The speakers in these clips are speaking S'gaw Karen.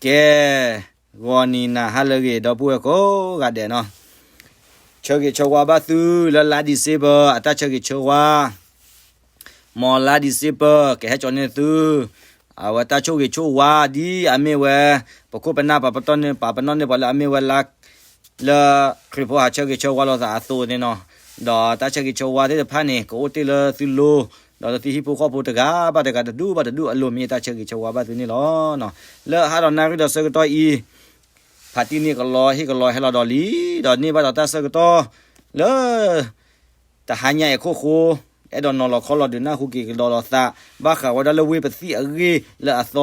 ကဲ, ဂီၤနံၤနၤဟါလၢအဂ့ၤ ဒီပုၢ်ဝဲၢ်ကိးဂၤဒဲးနီၤ, ဆၢဂ့ၤဆၢဝါဘၣ်သုလၢလါ December အတၢ်ဆၢဂ့ၤဆၢဝါ, မ်လါ December ကဟဲကၠီၤန့ၢ်သု အဝဲတၢ်ဆိၣ်ဂ့ၤဆိၣ်ဝါ ဒ်အမ့ၢ်ဝဲ ပခိၣ်ပနၢ်ပာ်ပနီၣ်န့ၢ် ပာ်ပနီၣ်န့ၢ်ပှၤလၢအမ့ၢ်ဝဲလါ လၢခရံာ်ဖိဟးဆၢဂ့ၤဆၢဝါလိာ်သးအသိးန့ၣ်နီၤ, ဒီးတၢ်ဆၢဂ့ၤဆၢဝါသ့ၣ်တဖၣ်န့ၣ် ကအိၣ်တ့ၢ်လၢသုလိၤ, ဒီးလၢသုဟံၣ်ဖိဃီဖိတဂၤဘၣ်တဂၤ တဒူၣ်ဘၣ်တဒူၣ်အလိၤ မ့ၢ်တၢ်ဆၢဂ့ၤဆၢဝါဘၣ်သုန့ၣ်လီၤ. လၢဟါဒီးနၣ်ရံၣ်ဒီးဆၢကတီၢ်အံၤ ဖးတံၢ်န့ၢ်ကလီ ဟ့ၣ်ကလီဟဲလီၤဒီးလံ, ဒီးန့ၢ်ဘၣ်ဒီးတၢ်ဆၢကတီၢ်လၢ တဟါညါအံၤအခိၣ်ဃိ, အဲၣ်ဒိးနီၤလီၤခီလီၤဒုးနၢ်ဟူက့ၤကဒီးလိာ်သး ဘၣ်ဃးဝဲဒၣ်လၢဝ့ၢ်ပသံၣ်အဂ့ၢ်လၢအသီ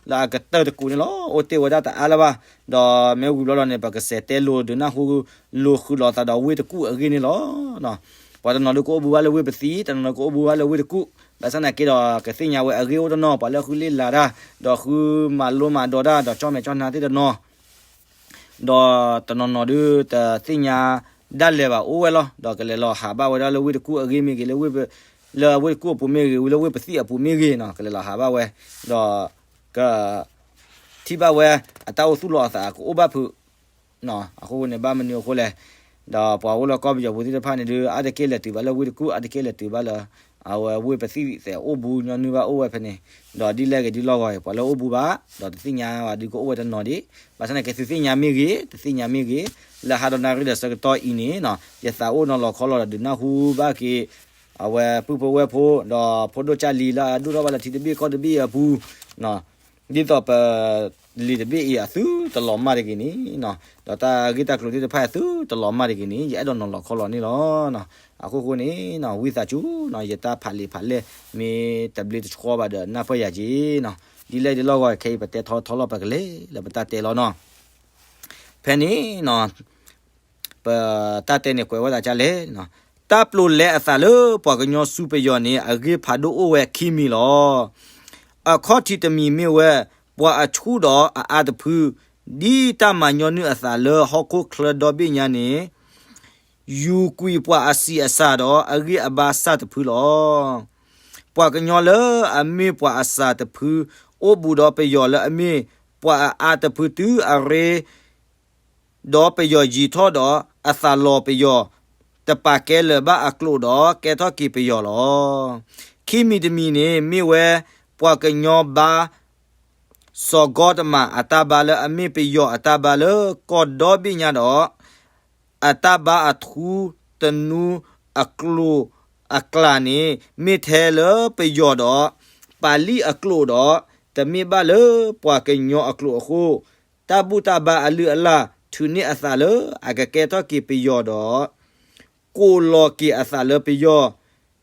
လၢအကတၢၢ်တကူးန့ၣ်လီၤ. အိၣ်တ့ၢ်ဝဲဒၣ်တအါလၢၤဘၣ်, ဒီးမ့ၢ်ဝံၤဘျီလီၤန့ၣ် ပကစးတဲလိာ်ဒုးနၢ်ဟူလိာ်ဃုာ်လိာ်သးဒီးဝ့ၢ်တကူၣ်အဂ့ၢ်န့ၣ်လီၤ. ပှၤတနီၤဒုးကအိၣ်ဘူးဘၣ်လၢဝ့ၢ်ပသံၣ်, တနီၤဒုးကအိၣ်ဘူးဘၣ်လၢဝ့ၢ်တကူၣ်, ဘၣ်ဆၣ်သနာ်က့ဒီး ကသ့ၣ်ညါဝဲအဂ့ၢ်အိၣ်တနီၤ, ပှၤလၢဃုလ့ၣ်လၤတၢ်, ဒီးဃုမၤလိမၤဒိးတၢ်, ဒီးကၠီၣ်မဲာ်ကၠီၣ်နါသ့ၣ်တနီၤ ဒီးတနီၤနီၤဒုးတသ့ၣ်ညါဒၣ်လဲာ်ဘၣ် အိၣ်ဝဲလီၤ. ဒီးကလဲၤလီၤဟးဘၣ်ဝဲဒၣ်လၢဝ့ၢ်တကူၣ်အဂ့ၢ်မ့ၢ်ဂ့ၤ, လၢဝ့ၢ်တကူၣ်အပူၤမ့ၢ်ဂ့ၤ, လၢဝ့ၢ်ပသံၣ်အပူၤမ့ၢ်ဂ့ၤနီၤ, ကလဲၤလီၤဟးဘၣ်ဝဲ, ဒီးက ထံၣ်ဘၣ်ဝဲ အတၢ်အိၣ်သူၣ်လီၤအသးကအိၣ်ဘၣ်ဖုး, အဃိန့ၣ် ဘၣ်မနုၤအဃိလဲၣ်, ဒီးပှၤအိၣ်လၢကီၢ်ပယီၤပူၤသ့ၣ်တဖၣ်န့ၣ်ဒုး အါတက့ၢ်လဲၤတုၤဘၣ်လၢဝ့ၢ်တကူၣ်, အါတက့ၢ်လဲၤတုၤဘၣ်လၢ အဝဲဝ့ၢ်ပသံၣ်သဲးအိၣ်ဘူးညီနုၢ်ဘၣ်အိၣ်ဝဲဖဲန့ၣ်, ဒီးဒ်လဲၣ်ဂ့ၤဒ်လီၢ်ဂီၤအံၤ ပှၤလၢအိၣ်ဘူးဘၣ် ဒီးတသ့ၣ်ညါဘၣ်ဒုးကအိၣ်ဝဲတနီၤဒံး, ဘၣ်ဆၣ်သနာ်က့သုသ့ၣ်ညါမ့ၢ်ဂ့ၤ, တသ့ၣ်ညါမ့ၢ်ဂ့ၤ, လၢဟါဒီးနၣ်ရံၣ်ဒီးဆၢကတီၢ်အံၤန့ၣ် ယသးအိၣ်နီၤလီၤခီလီၤဒီးဒုးနၢ်ဟူဘၣ်က့ၤ အဝဲပုၢ်ဖိဝဲၢ်ဖိ ဒီးဖိဒိၣ်ကၢ်လံၤလၢအဒိၣ်ထီၣ်ဘၣ်လၢထံတဘ့ၣ်ကီၢ်တဘ့ၣ်အပူၤ, ဒ်သိးပ လံာ်တဘ့ၣ်အံၤအသုတလီၤမၢ်တဂ့ၤန့ၣ်, ဒီးတၢ်ဂ့ၢ်တၢ်ကျိၤသ့ၣ်တဖၣ်အသုတလီၤမၢ်တဂ့ၤန့ၣ် ယအဲၣ်ဒိးနီၤလီၤခီလီၤန့ၣ်လီၤ. အဃိဃိန့ၣ် ဝံသးစူၤ ယတၢ်ဖးလံာ်ဖးလဲၢ် မ့ၢ်တဘျ့တဆှီဘၣ်ဒီးနၢ်ပၢၢ်ယၤက့ၤနီၤ, ဒ်လဲၣ်ဒ်လီၢ်ဂီၤ ခဲအံၤပတဲထီထီလီၤပကလဲၤလၢပတၢ်တဲလီၤနီၤ. ဖဲန့ၣ် ပတၢ်တဲန့ၣ်ကွဲးဝဲဒၣ်ဒ်လဲၣ်, တၢ်ပျိးလဲအသးလၢပှၤကညီဆူပယီၤန့ၣ် အဂ့ၢ်ဖးဒိၣ်အိၣ်ဝဲခံမံၤလီၤ. အခီၣ်ထံးတမံၤမ့ၢ်ဝဲ ပှၤအဆူၣ်ဒီးအအါတဖု, ဒ်တၢ်မၤညီနုၢ်အသးလၢဟီၣ်ခိၣ်ချၢဒီဘ့ၣ်ညါန့ၣ် ယူၤကွံာ်ပှၤအဆံးအစၢ်ဒီးအဂံၢ်အဘါစၢ်တဖုလီၤ. ပှၤကညီလၢအမ့ၢ်ပှၤအစၢ်တဖု အိၣ်ဘူးဒီးပယီၤလၢအမ့ၢ်ပှၤအအါတဖုတုၤအရ့ ဒီးပယီၤယံၤထီၣ်ဒီး အသးလီၤပယီၤ တပာ်ကဲလၢၤဘၣ်အကျိာ်ဒီး ကဲထီၣ်က့ၤပယီၤလီၤ. ခံမံၤတမံၤန့ၣ် မ့ၢ်ဝဲပှၤကညီဘါ စီၤကီတမးအတၢ်ဘါလၢအမ့ၢ်ပယီၤအတၢ်ဘါလၢကီၢ်ဒီဘ့ၣ်ညါဒီး အတၢ်ဘါအထူတနူအကျိာ်အကျဲန့ၣ် မ့ၢ်ထဲလၢပယီၤဒီး ပာ်လံအကျိာ်ဒီး တမ့ၢ်ဘၣ်လၢပှၤကညီအကျိာ်အဃိ တၢ်ဘူၣ်တၢ်ဘါအလုၢ်အလၢ် ထုးန့ၢ်အသးလၢအကကဲထီၣ်က့ၤပယီၤဒီး ကိးလီၤက့ၤအသးလၢပယီၤ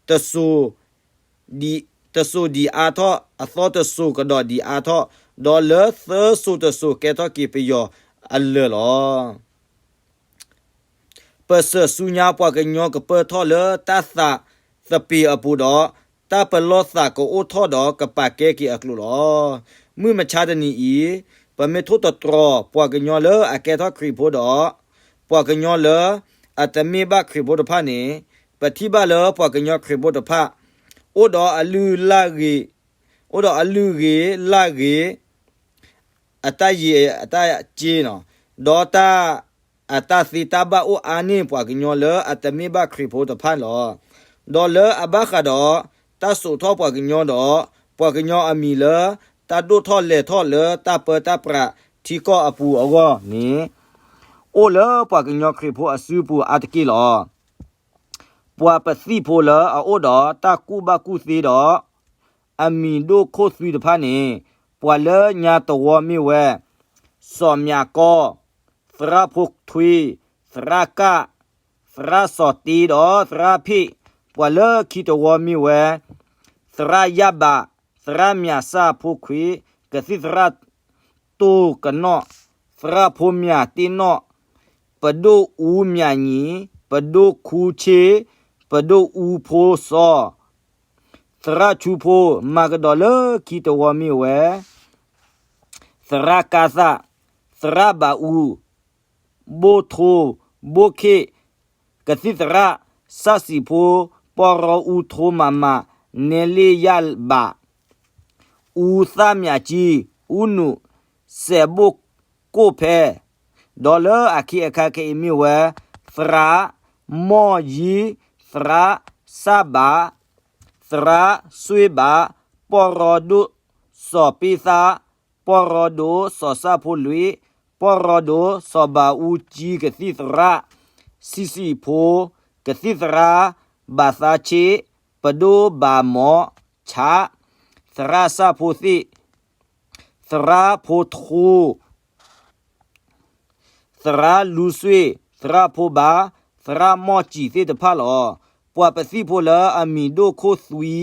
တစိၤ တစိၤဒံးအါထီၣ် အသီတစိၤကဒီးဒံးအါထီၣ် ဒီးလၢသၢစိၤတစိၤကဲထီၣ်က့ၤပယီၤအလၢာ်လီၤ. ပစၢၤဆူညါပှၤကညီကပၢၢ်ထီၣ်လၢတၢ်သးသပ့ၤအပူၤဒီး တၢ်ပလီၢ်သးကအိၣ်ထီၣ်ဒီးကပာ်ကဲက့ၤအကျိာ်လီၤ. မုၢ်မဆါတနံၤအံၤ ပမ့ၢ်ထိၣ်သတြီၤပှၤကညီလၢအကဲထီၣ်ခရံာ်ဖိဒီး ပှၤကညီလၢအတမ့ၢ်ဘၣ်ခရံာ်ဖိတဖၣ်န့ၣ် ပထံၣ်ဘၣ်လၢပှၤကညီခရံာ်ဖိတဖၣ် အိၣ်ဒီးအလုၢ်လၢ်ဂ့ၤ အိၣ်ဒီးအလုၢ်ဂ့ၤလၢ်ဂ့ၤ အတၢ်ယံၤအတၢ်က့နီၤ, ဒီးတၢ် အတၢ်သ့တၢ်ဘၣ်အိၣ်အါန့ၢ်ပှၤကညီလၢအတမ့ၢ်ဘၣ်ခရံာ်ဖိတဖၣ်လီၤ. ဒီးလၢအဘၣ်ဃးဒီး တၢ်စိာ်ထီၣ်ပှၤကညီဒီး ပှၤကညီအမံၤလၢတၢ်ဒိၣ်ထီၣ်လဲၤထီၣ်လၢတၢ်ပၢတၢ်ပြးထံကီၢ်အပူၤအဂီၢ်န့ၣ် အိၣ်လၢပှၤကညီခရံာ်ဖိအစုပူၤအါတက့ၢ်လီၤ. ပှၤပသံၣ်ဖိလၢအအိၣ်ဒီးတၢ်ကူၣ်ဘၣ်ကူၣ်သ့ဒီး အမံၤဒိၣ်ခိၣ်သွံတဖၣ်န့ၣ် ပှၤလၢညါတဝီမ့ၢ်ဝဲ စီၤမၠးကီ, သရၣ်ဖိထွံ, သရၣ်ကၣ်, သရၣ်စီၤတ့ဒီးသရၣ်ဖ့ၣ်, ပှၤလၢခံတဝီမ့ၢ်ဝဲ သရၣ်ယၣ်ဘး, သရၣ်မၠးစၢ်ဖိခွံ, ကသံၣ်သရၣ်တိၢ်ကနီၣ်, သရၣ်ဖိမၠးတ့နီၣ်, ပဒိၣ်အူမၠးညံ, ပဒိၣ်ခူဆ့, ပဒိၣ်အူဖိစီ သရၣ်ဆူဖိ, မၤကဒီးလၢခံတဝီမ့ၢ်ဝဲ သရၣ်ကါသၣ်, သရၣ်ဘးအူ, ဘိၣ်ထိ, ဘိၣ်ခ့ၣ်, ကသံၣ်သရၣ်, စၢ်စံးဖိ, ပီၢ်ရီအူထိမးမး, နဲလ့ၣ်ယၣ်ဘး, အူသၣ်မၠးကံ, အူနုး, စဲးဘိၣ်ကိၣ်ဖဲ, ဒီးလၢအခံအခါခဲအံၤမ့ၢ်ဝဲ သရၣ်မီၢ်ယံ, သရၣ်စၣ်ဘး, သရၣ်စွ့ဘး, ပီၢ်ရီဒိၣ်စီၤပ့ၣ်သၣ်, ပီၢ်ရီဒိၣ်စီၤစၣ်ဖိလွံၢ်, ပီၢ်ရီဒိၣ်စီၤဘးအူကၠံ ကသံၣ်သရၣ်, ဆံးဆံးဖိ, ကသံၣ်သရၣ်, ဘးသးဆ့, ပဒိၣ်ဘးမီၤဆး, သရၣ်စၣ်ဖိသ့ၣ်, သရၣ်ဖိထိ, သရၣ်လူစွ့, သရၣ်ဖိဘါ, သရၣ်မီၢ်စံးသ့ၣ်တဖၣ်လီၤ. ပှၤပသံၣ်ဖိလၢအမံၤဒိၣ်ခိၣ်သွံ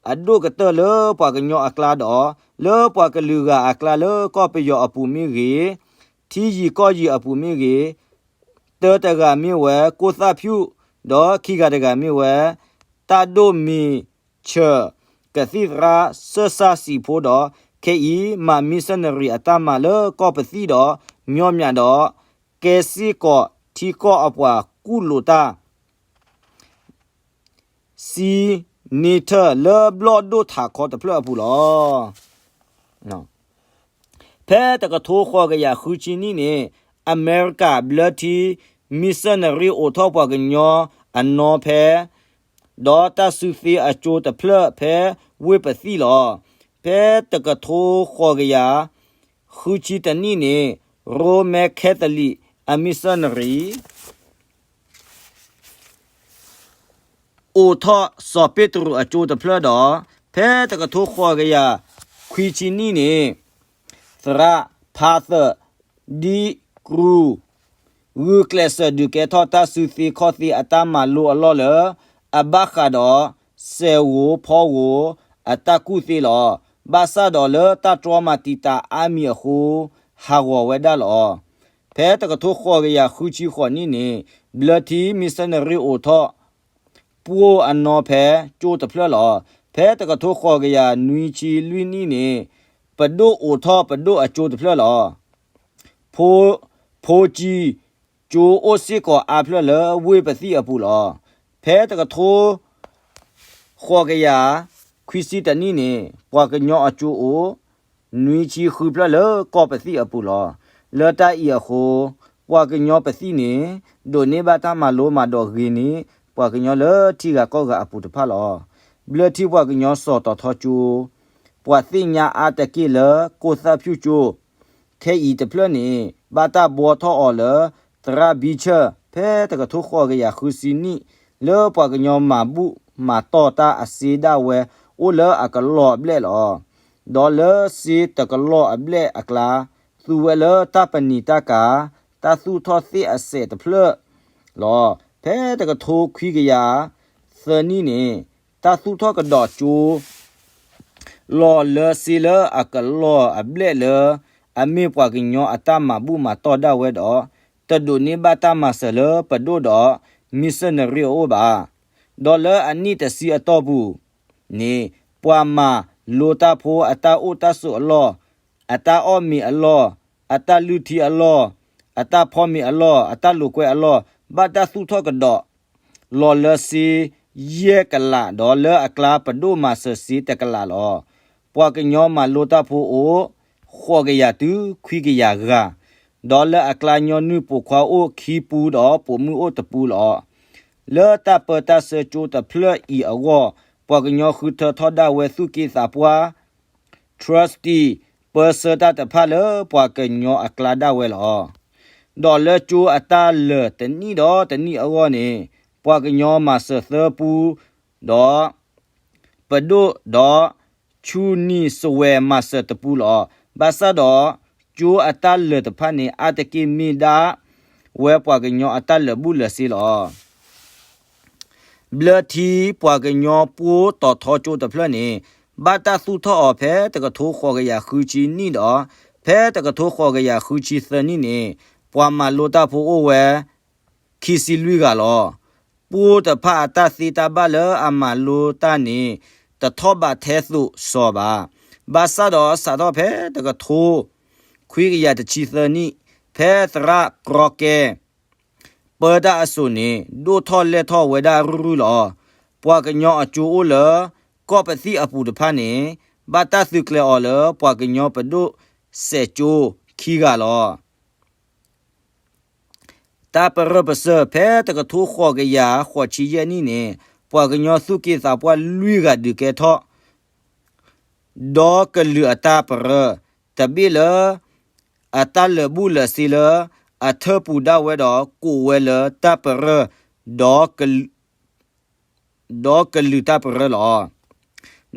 အဒိၣ်ကတၢၢ်လၢပှၤကညီအကျါဒီး လၢပှၤကလုာ်ဂၤအကျါလၢကီၢ်ပယီၤအပူၤမ့ၢ်ဂ့ၤ, ထံယံၤကီၢ်ယံၤအပူၤမ့ၢ်ဂ့ၤ, တၢတဂၤမ့ၢ်ဝဲ ကိၣ်သၣ်ဖၠူၣ်, ဒီးခံဂၤတဂၤမ့ၢ်ဝဲ တၢ်ဒိၣ်မံၤဆၢၣ် ကသံၣ်သရၣ်စၢၣ်စၣ်စံးဖိဒီး ခဲအံၤမၤ missionary အတၢ်မၤလၢကီၢ်ပသံၣ်ဒီး မညီမညီဒီး ကဲစ့ၢ်ကီးထံကီၢ်အပှၤကူၣ်လိာ်တၢ် senator လၢဘျီၣ်ဒိၣ်ထးခီတဖျၢၣ်အပူၤလီၤ. ဖဲတကထိဃိးကယၤဃုဆံနံၣ်န့ၣ် အမဲရကၤဘျၢထံ missionary အိးထီၣ်ပှၤကညီအနီၤဖဲ ဒီးတၢ်စုသ့အကၠိတဖျၢၣ်ဖဲဝ့ၢ်ပသံၣ်လီၤ. ဖဲတကထိဃိးကယၤ ဃုဆံတနံၣ်န့ၣ် Roman Catholic အ missionary အိးထီၣ်စီၤပ့းတရူးအကၠိတဖျၢၣ်ဒီး ဖဲတကထိဃိးကယၤခွံဆံနံၣ်န့ၣ် သရၣ်ဖါသၢၣ်ဒံကရူး ဂုာ်ကျဲးစၢးဒုးကဲထီၣ်တၢ်စုသ့ခီၣ်သ့အတၢ်မၤလိအလီၢ်လၢ အဘၣ်ဃးဒီး စဲးဂိၤဖီဂိၤအတၢ်ကူၣ်သ့လီၤ. ဘၣ်ဆၣ်ဒီးလၢတၢ်တြီမၤတံာ်တာ်အါမံၤအဃိ ဟးဂီၤဝဲဒၣ်လီၤ. ဖဲတကထိဃိးကယၤဃုဆံဃိးနံၣ်န့ၣ် ဘျၢထံ missionary အိးထီၣ် ပှိၢ်အနီၤဖဲကၠိတဖျၢၣ်လီၤ. ဖဲတကထိဃိးကယၤနွံဆံလွံၢ်နံၣ်န့ၣ် ပဒိၣ်အိးထီၣ်ပဒိၣ်အကၠိတဖျၢၣ်လီၤ. ဖိကၠံကၠိအိၣ်စ့ၢ်ကီးအါဖျၢၣ်လၢဝ့ၢ်ပသံၣ်အပူၤလီၤ. ဖဲတကထိဃိးကယၤခွံဆံတနံၣ်န့ၣ် ပှၤကညီအကၠိအိၣ် နွံဆံဃုဖျၢၣ်လၢကီၢ်ပသံၣ်အပူၤလီၤ. လၢတၢ်အံၤအဃိ ပှၤကညီပသံၣ်န့ၣ် ဒိးန့ၢ်ဘၣ်တၢ်မၤလိမၤဒိးဂ့ၤန့ၢ် ပှၤကညီလၢထံဂၤကီၢ်ဂၤအပူၤတဖၣ်လီၤ. ဘျၢထံပှၤကညီစီၤတီၤထီကၠိ ပှၤသ့ၣ်ညါအါတက့ၢ်လၢကိၣ်သၣ်ဖၠူၣ်ကၠိ ခဲအံၤတဖျၢၣ်န့ၣ် ဘၣ်တၢ်ဘှီထီၣ်အီၤလၢ သရၣ်ဘံဆၢၣ် ဖဲတကထိဃိးကယၤဃုဆံနံၣ် လၢပှၤကညီမၤဘူၣ်မၤတီၢ်တၢ်အစ့ဒၣ်ဝဲ အိၣ်လၢအကလီၢ်အဘျဲၣ်လီၤ. ဒီးလၢစ့တကလီၢ်အဘျဲၣ်အကျါ သူဝဲလၢတၢ်ပနံာ်တၢ်ကၤ တၢ်သူၣ်ထီၣ်သ့ၣ်အစဲးတဖျၢၣ်လီၤ. ဖဲတကထိခွံကယၤသၢနံၣ်န့ၣ် တၢ်သူၣ်ထီၣ်ကဒီးကၠိ လီၤလၢစ့လၢအကလီၢ်အဘျဲၣ်လၢ အမ့ၢ်ပှၤကညီအတၢ်မၤဘူၣ်မၤတီၢ်ဒၣ်ဝဲဒီး တဒိးန့ၢ်ဘၣ်တၢ်မၤစၢၤလၢပဒိၣ်ဒီး missionary အအိၣ်ဘၣ်. ဒီးလၢအနံၣ်တဆံအတီၢ်ပူၤန့ၣ် ပှၤမၤလိတၢ်ဖိအတၢ်အိၣ်တၢ်ဆိးအလီၢ်, အတၢ်အီၣ်မ့ၤအလီၢ်, အတၢ်လုၢ်ထံအလီၢ်, အတၢ်ဖီမ့ၤအလီၢ်, အတၢ်လိာ်ကွဲအလီၢ် ဘၣ်တၢ်သူၣ်ထီၣ်ကဒီး လီၤလၢစ့ယဲၢ်ကလး ဒီးလၢအကျါပဒိၣ်မၤစၢၤစ့တကလးလီၤ. ပှၤကညီမၤလိတၢ်ဖိအိၣ် ဃိးကယၤတုၤခွံကယၤဂၤ, ဒီးလၢအကျါညီနုၢ်ပိာ်ခွါအိၣ်ခံပူဒီး ပိာ်မုၣ်အိၣ်တပူလီၤ. လၢတၢ်ပၢတၢ်ဆှၢကၠိတဖျၢၣ်အံၤအဂီၢ် ပှၤကညီဃုထၢထီၣ်ဒၣ်ဝဲသူၣ်က့သးပှၢ် trustee ပၢဆှၢတၢ်တဖၣ်လၢပှၤကညီအကျါဒၣ်ဝဲလီၤ. ဒီးလၢကၠိအတၢ်လၢာ်တနံၣ်ဒီးတနံၣ်အဂီၢ်န့ၣ် ပှၤကညီမၤစၢၤသၢပူ, ဒီး ပဒိၣ်ဒီး ဆူနံၤစဝဲမၤစၢၤတပူလီၤ. ဘၣ်ဆၣ်ဒီး ကၠိအတၢ်လၢာ်တဖၣ်န့ၣ် အါတက့ၢ်မ့ၢ်ဒၣ်ဝဲပှၤကညီအတၢ်လၢာ်ဘူၣ်လၢာ်စ့လီၤ. ဘျၢထံပှၤကညီပှိၢ်တီၤထီကၠိတဖျၢၣ်န့ၣ် ဘၣ်တၢ်သူၣ်ထီၣ်အီၤဖဲတကထိဃိးကယၤဃုဆံနံၣ်ဒီး ဖဲတကထိဃိးကယၤဃုဆံသၢနံၣ်န့ၣ် ပှၤမၤလိတၢ်ဖိအိၣ်ဝဲ ခံဆံလွံၢ်ဂၤလီၤ. ပှိၢ်တဖၣ်အတၢ်သ့တၢ်ဘၣ်လၢအမၤလိတၢ်န့ၣ် တထီၣ်ဘးထဲသိးစီၤဘၣ်. ဘၣ်ဆၣ်ဒီးစးထီၣ်ဖဲတကထိခွံကယၤတဆံသၢနံၣ် ဖဲသရၣ်ကြီကဲ ပၢတၢ်အစိၤန့ၣ် ဒိၣ်ထီၣ်လဲၢ်ထီၣ်ဝဲဒၣ်ရုၢ်ရုၢ်လီၤ. ပှၤကညီအကၠိအိၣ်လၢ ကီၢ်ပသံၣ်အပူၤတဖၣ်န့ၣ် ဘၣ်တၢ်သုးကျဲၤအီၤလၢ ပှၤကညီပဒိၣ် စဲးကၠိခံဂၤလီၤ. တၢ်ပရၢပစၢၢ် ဖဲတကထိဃိးကယၤဃိးဆံယဲၢ်နံၣ်န့ၣ် ပှၤကညီသူၣ်က့သးပှၢ်လွံၢ်ဂၤဒုးကဲထီၣ် ဒီကလုာ်အတၢ်ပရၢ တဘ့ၣ်လၢ အတၢ်လၢာ်ဘူၣ်လၢာ်စ့လၢ အထၢၣ်ပူၤဒၣ်ဝဲဒီး ကိးဝဲလၢတၢ်ပရၢ ဒီကလုာ် ဒီကလုာ်တၢ်ပရၢလီၤ.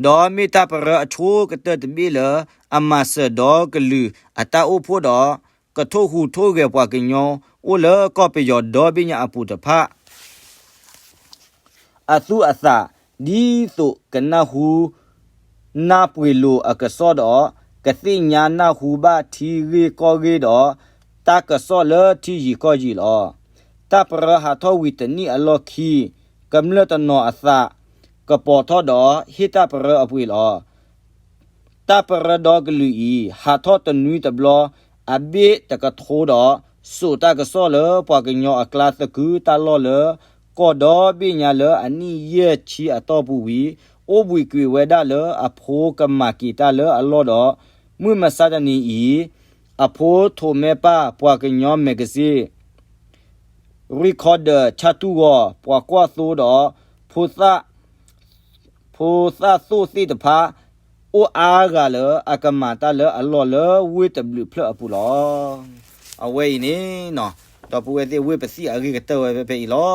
ဒီးမ့ၢ်တၢ်ပရၢအဆိကတၢၢ်တဘ့ၣ်လၢ အမၤစၢၤဒီကလုာ်အတၢ်အိၣ်ဖှိၣ်ဒီး ကထိၣ်ဟူးထိၣ်ဂဲၤပှၤကညီအိၣ်လၢကီၢ်ပယီၤဒီဘ့ၣ်ညါအပူၤတဖၣ် အသူၣ်အသး ဒ်သိးကနၢ်ဟူ နၢ်ပှ့ၤလိာ်အကစီၣ်ဒီး ကသ့ၣ်ညါနၢ်ဟူဘၣ်ထံဂ့ၢ်ကီၢ်ဂ့ၢ်ဒီး တၢ်ကစီၣ်လၢထံယံၤကီၢ်ယံၤလီၤ. တၢ်ပရၢဟးထီၣ်ဝံၤတနံၣ်အလီၢ်ခံ ကမျၢၢ်တနီၤအသး ကပီၤထီၣ်ဒီးဟ့ၣ်တၢ်ပရၢအပှ့ၤလီၤ. တၢ်ပရၢဒီကလုာ်အံၤ ဟးထီၣ်တနွံတဘျီ အဘ့ၣ်တကထိဒီး စိာ်တၢ်ကစီၣ်လၢပှၤကညီအကျါသကုၤတၢ်လီၢ်လၢ ကီၢ်ဒီဘ့ၣ်ညါလၢအနံၣ်ယဲၢ်ဆံအတီၢ်ပူၤဝံၤ အိၣ်ဘှံးကွံာ်ဝဲဒၣ်လၢအဖိကမၤက့ၤတၢ်လၢအလီၢ်ဒီး မုၢ်မဆါတနံၤအံၤ အဖိထိးမဲပၢ်ပှၤကညီမဲာ်ကစ့ၣ် Recorder ဆၣ်တူၢ်ဂီၤ ပှၤကွၢ်သိဒီး ဖိသၣ် ဖိသၣ်သိၣ်သ့ၣ်တဖၣ် အိၣ်အါဂၤလၢအကမၤတၢ်လၢအလီၢ်လၢဝ့ၢ်တဘျုးဖျၢၣ်အပူၤလီၤ. အဝဲအံၤန့ၣ် ဒီပုၢ်ဝဲၢ်သ့ၣ် ဝ့ၢ်ပသံၣ်အဂ့ၢ်ကတၢၢ်ဝဲဖဲဖဲအံၤလီၤ. ဒီး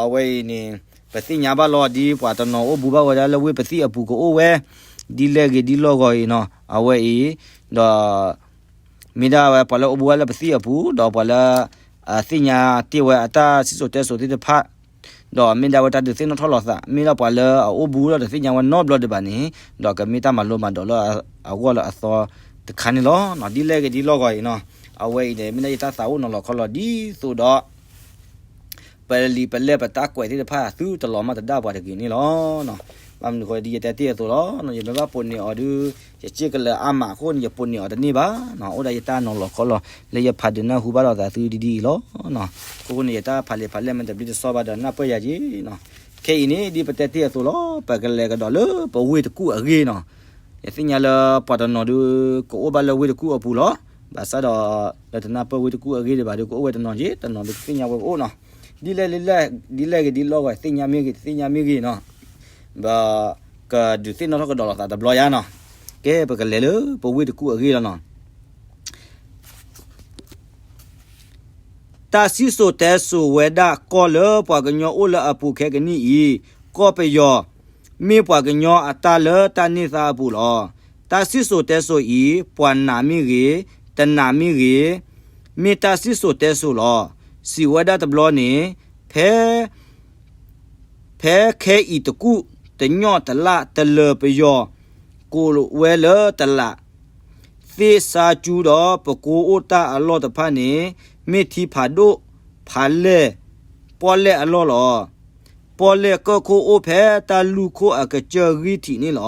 အဝဲအံၤန့ၣ် ပသ့ၣ်ညါဘၣ်လီၤဒ်ပှၤတနီၤအိၣ်ဘူးဘၣ်ဝဲဒၣ်လၢဝ့ၢ်ပသံၣ်အပူၤကအိၣ်ဝဲ ဒ်လဲၣ်ဂ့ၤဒ်လီၢ်ဂီၤအံၤနီၤ အဝဲအံၤ ဒီး မ့ၢ်ဒၣ်ဝဲပှၤလၢအိၣ်ဘူးဝဲလၢပသံၣ်အပူၤ ဒီးပှၤလၢ သ့ၣ်ညါတ့ၢ်ဝဲအတၢ်စံၣ်စိၤတဲစိၤသ့ၣ်တဖၣ် ဒီးမ့ၢ်ဒၣ်ဝဲတၢ်ဒုးသ့ၣ်နီၣ်ထီၣ်လိာ်သး မ့ၢ်ဒၣ်ပှၤလၢအအိၣ်ဘူးဒီးတသ့ၣ်ညါဝဲနီတဘျီဒံးဘၣ်န့ၣ် ဒီးကမ့ၢ်တၢ်မၤလိမၤဒိးလၢအဂီၢ်လၢအသီတခါန့ၣ်လီၤ. ဒ်လဲၣ်ဂ့ၤဒ်လီၢ်ဂီၤအံၤနီၤ အဝဲအံၤန့ၣ် မ့ၢ်ဒၣ်ယတၢ်သးအိၣ်နီၤလီၤခီလီၤဒ်သိးဒီး ပလံာ်ပလဲၢ်ပတၢ်ကွဲးသ့ၣ်တဖၣ်သုတလီၤမၢ်တဒၣ်ပှၤတဂ့ၤန့ၣ်လီၤ. ဘၣ်မနုၤဃိဒ်ယတဲတ့ၢ်အသိးလီၤ ယမ့ၢ်ဘၣ်ပိာ်န့ၢ်အီၤဒုး ယစ့ကလၢၤအါမးအဃိန့ၣ် ယပိာ်န့ၢ်အီၤတန့ၢ်ဘၣ်. အိၣ်ဒၣ်ယတၢ်နီၤလီၤခီလီၤ လၢယဖးဒုးနၢ်ဟူဘၣ်လိာ်သးသုဒ်ဒ်အံၤလီၤ. အဃိန့ၣ် ယတၢ်ဖးလံာ်ဖးလဲၢ်မ့ၢ်တဘျုးတဆှီဘၣ်ဒီးနၢ်ပၢၢ်ယၤက့ၤနီၤ. ခဲအံၤန့ၣ် ဒ်ပတဲတ့ၢ်အသိးလီၤ ပကလဲၤကဒီးလၢပဝ့ၢ်တကူၣ်အဂ့ၢ်နီၤ. ယသ့ၣ်ညါလၢပှၤတနီၤဒုး ကအိၣ်ဘၣ်လၢဝ့ၢ်တကူၣ်အပူၤလီၤ. ဘၣ်ဆၣ်ဒီး လၢတနၢ်ပၢၢ်ဝ့ၢ်တကူၣ်အဂ့ၢ်ဒံးဘၣ်ဒီး ကအိၣ်ဝဲတနီၤက့ၤ တနီၤဒုးကသ့ၣ်ညါဝဲကအိၣ်နီၤ. ဒ်လဲၣ် ဒ်လဲၣ်ဂ့ၤဒ်လီၢ်ဂီၤ သ့ၣ်ညါမ့ၢ်ဂ့ၤ တသ့ၣ်ညါမ့ၢ်ဂ့ၤနီၤ. ဘၣ်ကဒုးသ့ၣ်နီၣ်ထီၣ်ကဒီးလိာ်သးတဘျီယါနီၤ. ကဲ ပကလဲၤလၢပဝ့ၢ်တကူၣ်အဂ့ၢ်လီၤနီၤ. တၢ်စံၣ်စိၤတဲစိၤဝဲဒၣ်ကီၢ်လၢပှၤကညီအိၣ်လၢအပူၤခဲကနံၣ်အံၤ, ကီၢ်ပယီၤ, မ့ၢ်ပှၤကညီအတၢ်လၢတၢ်န့ၢ်သါအပူၤလီၤ. တၢ်စံၣ်စိၤတဲစိၤအံၤ ပှၤနာ်မ့ၢ်ဂ့ၤ, တနာ်မ့ၢ်ဂ့ၤ, မ့ၢ်တၢ်စံၣ်စိၤတဲစိၤလီၤ. စံးဝဲဒၣ်တဘျီန့ၣ်, ဖဲ ဖဲခဲအံၤတကူၣ်တညီၣ်တလၣ် တလၢၤပယီၤ ကိးဝဲလၢတလး သ့ၣ်စါကၠူဒီးပကိအိၣ်တၢ်အလီၢ်တဖၣ်န့ၣ် မ့ၢ်ထံဖးဒိၣ်ဖးလဲၢ် ပီၣ်လဲၣ်အလီၢ်လီၤ. ပီၣ်လဲၣ်ကၢၢ်ခိၣ်အိၣ်ဖဲတၢ်လူၢ်ခိၣ်အကစၢၢ်ဂံၢ်ထံးန့ၣ်လီၤ.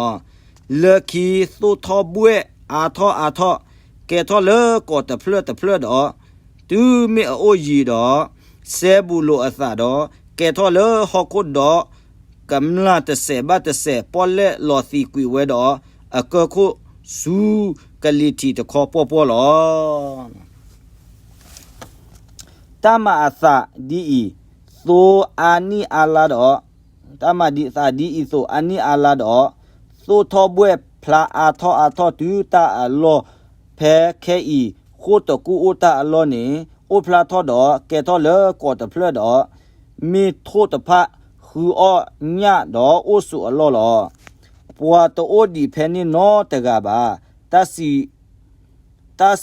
လၢခံသိၣ်ထီၣ်ဘှဲၣ်အါထီၣ်အါထီၣ် ကဲထီၣ်လၢကီးတဖျၢၣ်တဖျၢၣ်ဒီး တုၤမ့ၢ်အအိၣ်ယံၤဒီး စဲဘူးလိာ်အသးဒီး ကဲထီၣ်လၢဟီၣ်ခိၣ်ဒီး ကမျၢၢ်တစဲးဘၣ်တစဲး ပီၣ်လဲၣ်လီၤသံးကွံာ်ဝဲဒီး အကၢၢ်ခိၣ်ဆူကလံၤထံးတခီပီၣ်ပီၣ်လီၤ. တၢ်မၤအသးဒ်အံၤ သိအါနံၣ်အါလါဒီး တၢ်မၤဒံးသးဒ်အံၤသိးအါနံၣ်အါလါဒီး သိၣ်ထီၣ်ဘှဲၣ်ဖျါအါထီၣ်အါထီၣ်တုၤတၢ်အလီၢ် ဖဲခဲအံၤဃိၣ်တကူၣ်အိၣ်တၢ်အလီၢ်န့ၣ် အိၣ်ဖျါထီၣ်ဒီးကဲထီၣ်လၢကီးတဖျၢၣ်ဒီး မ့ၢ်ထိၣ်တဖၣ်ဃုအီၣ်ညၣ်ဒီးအိၣ်ဆိးအလီၢ်လီၤ. ပှၤတအိၣ်ဒံးဖဲန့ၣ်နီတဂၤဘၣ်. တၢ်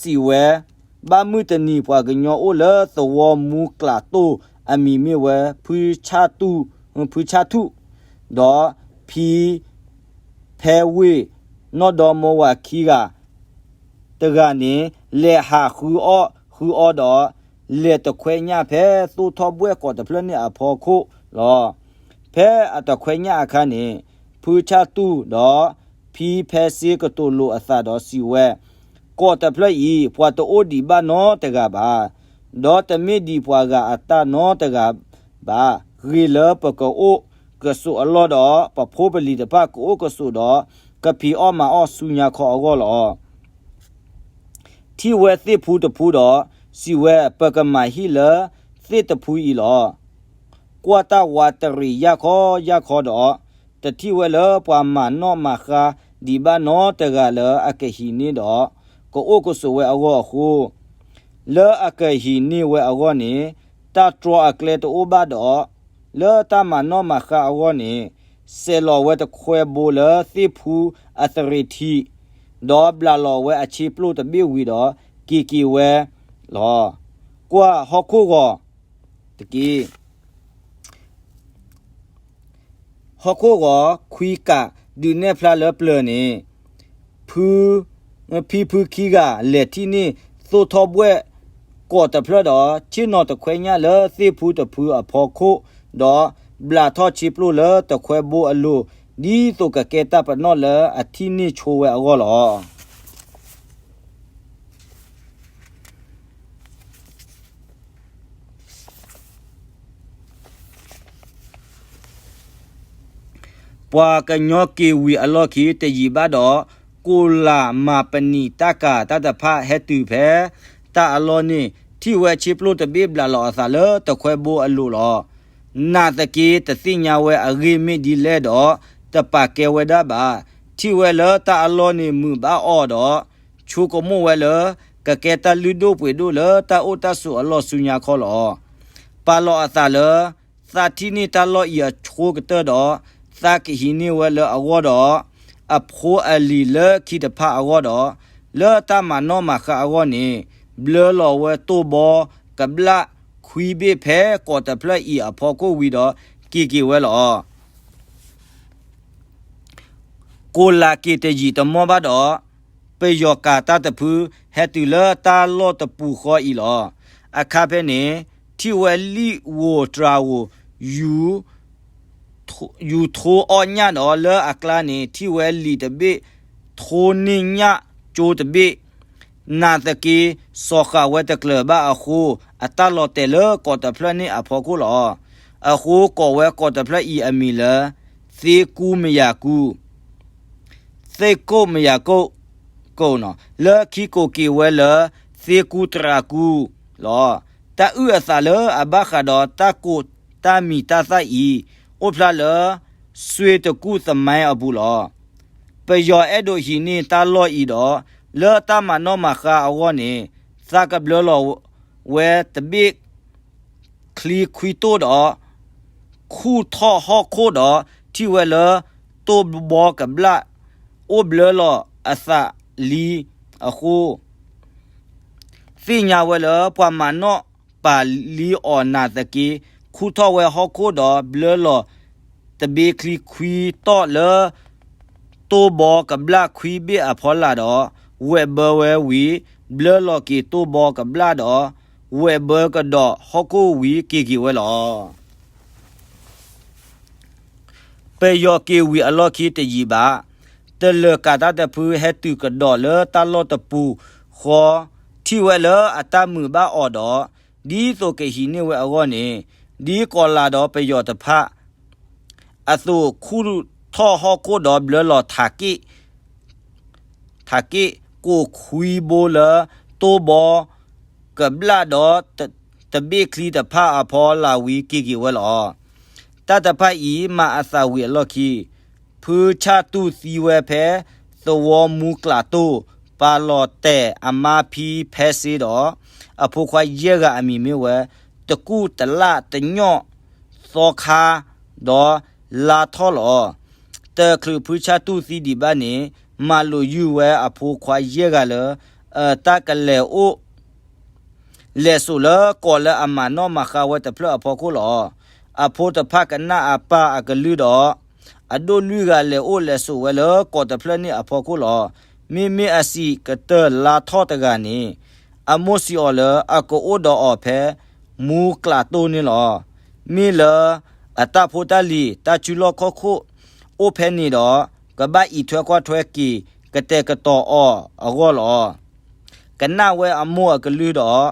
စံးဝဲ, ဘၣ်မုၢ်တနံၤပှၤကညီအိၣ်လၢသဝီမူကျးတိၢ်အမံၤမ့ၢ်ဝဲ ဖုဆၣ်ထူၣ်, ဒီးဖံဖဲဝ့ၢ် နီၢ်ဒီမိဝၤခံဂၤ တဂၤန့ၣ် လဲၤဟးဃုအီၣ်ဃုအီဒီး လဲၤတခွဲညၣ်ဖဲသိၣ်ထီၣ်ဘှဲၣ်ကီးတဖျၢၣ်န့ၣ်အဖီခိၣ်လီၤ. ဖဲအတခွဲညၣ်အခါန့ၣ် ဖုဆၣ်တူၢ်ဒီးဖံဖဲစ့ကတိၤလိာ်အသးဒီးစံးဝဲ, ကီးတဖျၢၣ်အံၤ ပှၤတအိၣ်ဒံးဘၣ်နီတဂၤဘၣ်, ဒီးတမ့ၢ်ဒံးပှၤဂၤအတၢ်နီတဂၤဘၣ်, ဂ့ၤလၢပကအိၣ်ကဆိးအလီၢ်ဒီး ပဖိပလံၤတဖၣ်ကအိၣ်ကဆိးဒီး ကဖံးအီၣ်မၤအီၣ်ဆူညါခီအဂီၢ်လီၤ. ထံၣ်ဝဲသ့ၣ်ဖူတဖူဒီး စံးဝဲ, ပကမၤဟံၣ်လၢသ့ၣ်တဖူအံၤလီၤ. ကွၢ်တၢ်ဝးတရံးယၢ်ခီယၢ်ခီဒီး, တထံၣ်ဝဲလၢပှၤမၤနီၣ်မၤဃါဒံးဘၣ်နီတဂၤလၢအကဟံးန့ၢ်ဒီး ကအိၣ်ကဆိးဝဲအဂီၢ်အဃိ, လၢအကဟံးန့ၢ်ဝဲအဂီၢ်န့ၣ် တၢ်တြီအကျဲတအိၣ်ဘၣ်ဒီး လၢတၢ်မၤနီၣ်မၤဃါအဂီၢ်န့ၣ် စဲးလီၤဝဲတခွဲဘိလၢသ့ၣ်ဖူအသရ့ၤထံး, ဒီးဘျးလီၤဝဲအဆ့ပျိၣ်တဘ့ၣ်ဝံၤဒီး က့ၤက့ၤဝဲလီၤ. ကွၢ်ဟီၣ်ခိၣ်ဂီၤတက့ၢ်. ဟီၣ်ခိၣ်ဂီၤခွံကးဒုးနဲၣ်ဖျါလၢပျၢၤန့ၣ် ဖံဖုခံဂၤလဲၤထံၣ်န့ၢ်သိၣ်ထီၣ်ဘှဲၣ်ကိးတဖျၢၣ်ဒီး ဆ့ၣ်နီၤတခွဲညၣ်လၢသ့ၣ်ဖူတဖုအဖီခိၣ်, ဒီးဘျးထီၣ်ဆ့ပျိၣ်လၢတခွဲဘိအလိၤ, ဒ်သိးကကဲတၢ်ပနီၣ်လၢအထံၣ်န့ၢ်ဆိဝဲအဂီၢ်လီၤ. ပှၤကညီက့ၤဝံၤအလီၢ်ခံတယံာ်ဘၣ်ဒီး, ကိးလးမၤပနံာ်တၢ်ကၤတၢ်တဖၣ်ဟဲတုၤဖဲတၢ်အလီၢ်န့ၣ်, ထံၣ်ဝဲဆ့ပျိၣ်တဘ့ၣ်ဘျးလီၤအသးလၢတခွဲဘိအလိၤလီၤ. နာ်သက့ တသ့ၣ်ညါဝဲအဂ့ၢ်မ့ၢ်ဒ်လဲၣ်ဒီး, တပာ်ကဲဝဲဒၣ်ဘၣ်. ထံၣ်ဝဲလၢတၢ်အလီၢ်န့ၣ်မုာ်ဘၣ်အီၤဒီး, ဆိကမိၣ်ဝဲလၢ ကကဲတၢ်လုၢ်ဒိၣ်ပှ့ၤဒိၣ်လၢတၢ်အိၣ်တၢ်ဆိးအလီၢ်ဆူညါခီလီၤ. ပာ်လီၤအသးလၢ သးထံၣ်န့ၢ်တၢ်လီၢ်အံၤအဆိကတၢၢ်ဒီး, သးကဟံးန့ၢ်ဝဲလၢအဂီၢ်ဒီး အဖိအလံၤလၢခံတဖၣ်အဂီၢ်ဒီး, လၢတၢ်မၤနီၣ်မၤဃါအဂီၢ်န့ၣ်, ဘျၢလီၤဝဲတိၢ်ဘီကဘျၣ်ခွံဘ့ၣ်ဖဲကိးတဖျၢၣ်အံၤအဖီခိၣ်ဝံၤဒီး က့ၤက့ၤဝဲလီၤ. ကိးလးက့ၤတယံာ်တမီၢ်ဘၣ်ဒီး, ပယီၤကၤတၢ်တဖု ဟဲတုၤလၢတၢ်လီၢ်တပူၤဃီအံၤလီၤ. အခါဖဲန့ၣ် ထံၣ်ဝဲလံာ်ဧိၤတြၤဧိၤ ယူၤ ယူၤထိအီၣ်ညၣ်ဒီးလၢအကျါန့ၣ် ထံၣ်ဝဲလံာ်တဘ့ၣ် ထိန့ၢ်ညၣ်ကၠိတဘ့ၣ်, နာ်သက့ စီၤဃာ်ဝဲတကျၢၤဘၣ်အဃိ, အတၢ်လီၤတဲာ်လၢကိးတဖျၢၣ်န့ၣ်အဖီခိၣ်လီၤ. အဃိကိးဝဲကိးတဖျၢၣ်အံၤအမံၤလၢ သ့ကူမယၤကူ သ့ၣ်ကိၣ်မယၤကိၣ်, လၢခံကိးက့ၤဝဲလၢ သ့ကူတြၤကူလီၤ. တၢ်အုၣ်အသးလၢအဘၣ်ဃးဒီးတၢ်ကိးတၢ်မံၤတၢ်သၣ်အံၤ, အိၣ်ဖျါလၢ စွ့တကူၣ်သမိုင်းအပူၤလီၤ. ပယီၤအဲၣ်ဒိးဟံးန့ၢ်တၢ်လီၢ်အံၤဒီး, လၢတၢ်မၤနီၣ်မၤဃါအဂီၢ်န့ၣ်, သးကဘျၢလီၤဝဲတဘ့ၣ် ချံခွံတိၢ်ဒီး ခူၣ်ထီၣ်ဟီၣ်ခိၣ်ဒီး ထံၣ်ဝဲလၢ တိၢ်ဘီကဘျၣ် အိၣ်ဘျၢလီၤအသးလံအဃိ, သ့ၣ်ညါဝဲလၢပှၤမၤနီၣ်ပာ်လံအီၤနာ်သက့, ခူၣ်ထီၣ်ဝဲဟီၣ်ခိၣ်ဒီးဘျၢလီၤ တဘ့ၣ်ချံခွံတီၢ်လၢ တိၢ်ဘီကဘျၣ်ခွံဘ့ၣ်အဖီလာ်ဒီး ဝဲၢ်ဘၢဝဲဝံၤ, ဘျၢလီၤက့ၤတိၢ်ဘီကဘျၣ်ဒီး ဝဲၢ်ဘၢကဒီးဟီၣ်ခိၣ်ဝံၤက့ၤက့ၤဝဲလီၤ. ပယီၤက့ၤဝံၤအလီၢ်ခံတယံာ်ဘၣ်, တလၢၤကၤတၢ်တဖုဟဲတုၤကဒီးလၢတၢ်လီၢ်တပူၤဃီ, ထံၣ်ဝဲလၢအတၢ်မုာ်ဘၣ်အီၤဒီး, ဒ်သိးကဟံးန့ၢ်ဝဲအဂီၢ်န့ၣ်, ဒ်ကီၤလၤဒီးပယီၤတဖၣ် အသိးခူၣ်ထီၣ်ဟီၣ်ခိၣ်ဒီးဘျၢလီၤထးက့ၣ် ထးက့ၣ်ကိးခွံဘိလၢ တိၢ်ဘီကဘျၣ်ဒီး တဘ့ၣ်ချံတဖၣ်အဖီလာ်ဝံၤက့ၤက့ၤဝဲလီၤ. တၢ်တဖၣ်အံၤမၤအသးဝံၤအလီၢ်ခံ, ဖုဆၣ်တူၢ်သံဝဲဖဲ သဝီမူကျးတိၢ်, ပာ်လီၤတဲာ်အမါဖံဖဲစ့ဒီး အဖိခွါယဲၢ်ဂၤအမံၤမ့ၢ်ဝဲ တကူၣ်တလၣ်တညီၣ် သီခါ ဒီးလါထီၣ်လီၤ. တချုးဖုဆၣ်တူၢ်သံဒံးဘၣ်န့ၣ်, မၤလိာ်ယုၢ်ဝဲအဖိခွါယဲၢ်ဂၤလၢ အတၢ်ကလဲၤအိၣ် လဲၤစိာ်လၢကီးလၢအမၤနီၣ်မၤဃါဝဲတဖျၢၣ်အဖီခိၣ်လီၤ. အဖိတဖၣ်ကနၣ်အပၢ်အကလုၢ်ဒီး အဒိၣ်လွံၢ်ဂၤလဲၤအိၣ်လဲၤစိာ်ဝဲလၢကီးတဖျၢၣ်န့ၣ်အဖီခိၣ်လီၤ. မ့မ့ၢ်အစံးကတၢၢ်လါထီၣ်တဂၤန့ၣ်, အမိၢ်စံးအီၤလၢအကအိၣ်ဒီးအီၤဖဲမူကျးတိၢ်န့ၣ်လီၤ. မ့ၢ်လၢအတၢ်ဖိတၢ်လံၤတၢ်စုလီၢ်ခီၣ်ခိၣ်အိၣ်ဖဲန့ၣ်ဒီး ကဘၣ်အံးထွဲကွၢ်ထွဲက့ၤကတဲာ်ကတီၤအီၤအဂီၢ်လီၤ. ကနၣ်ဝဲအမိၢ်အကလုၢ်ဒီး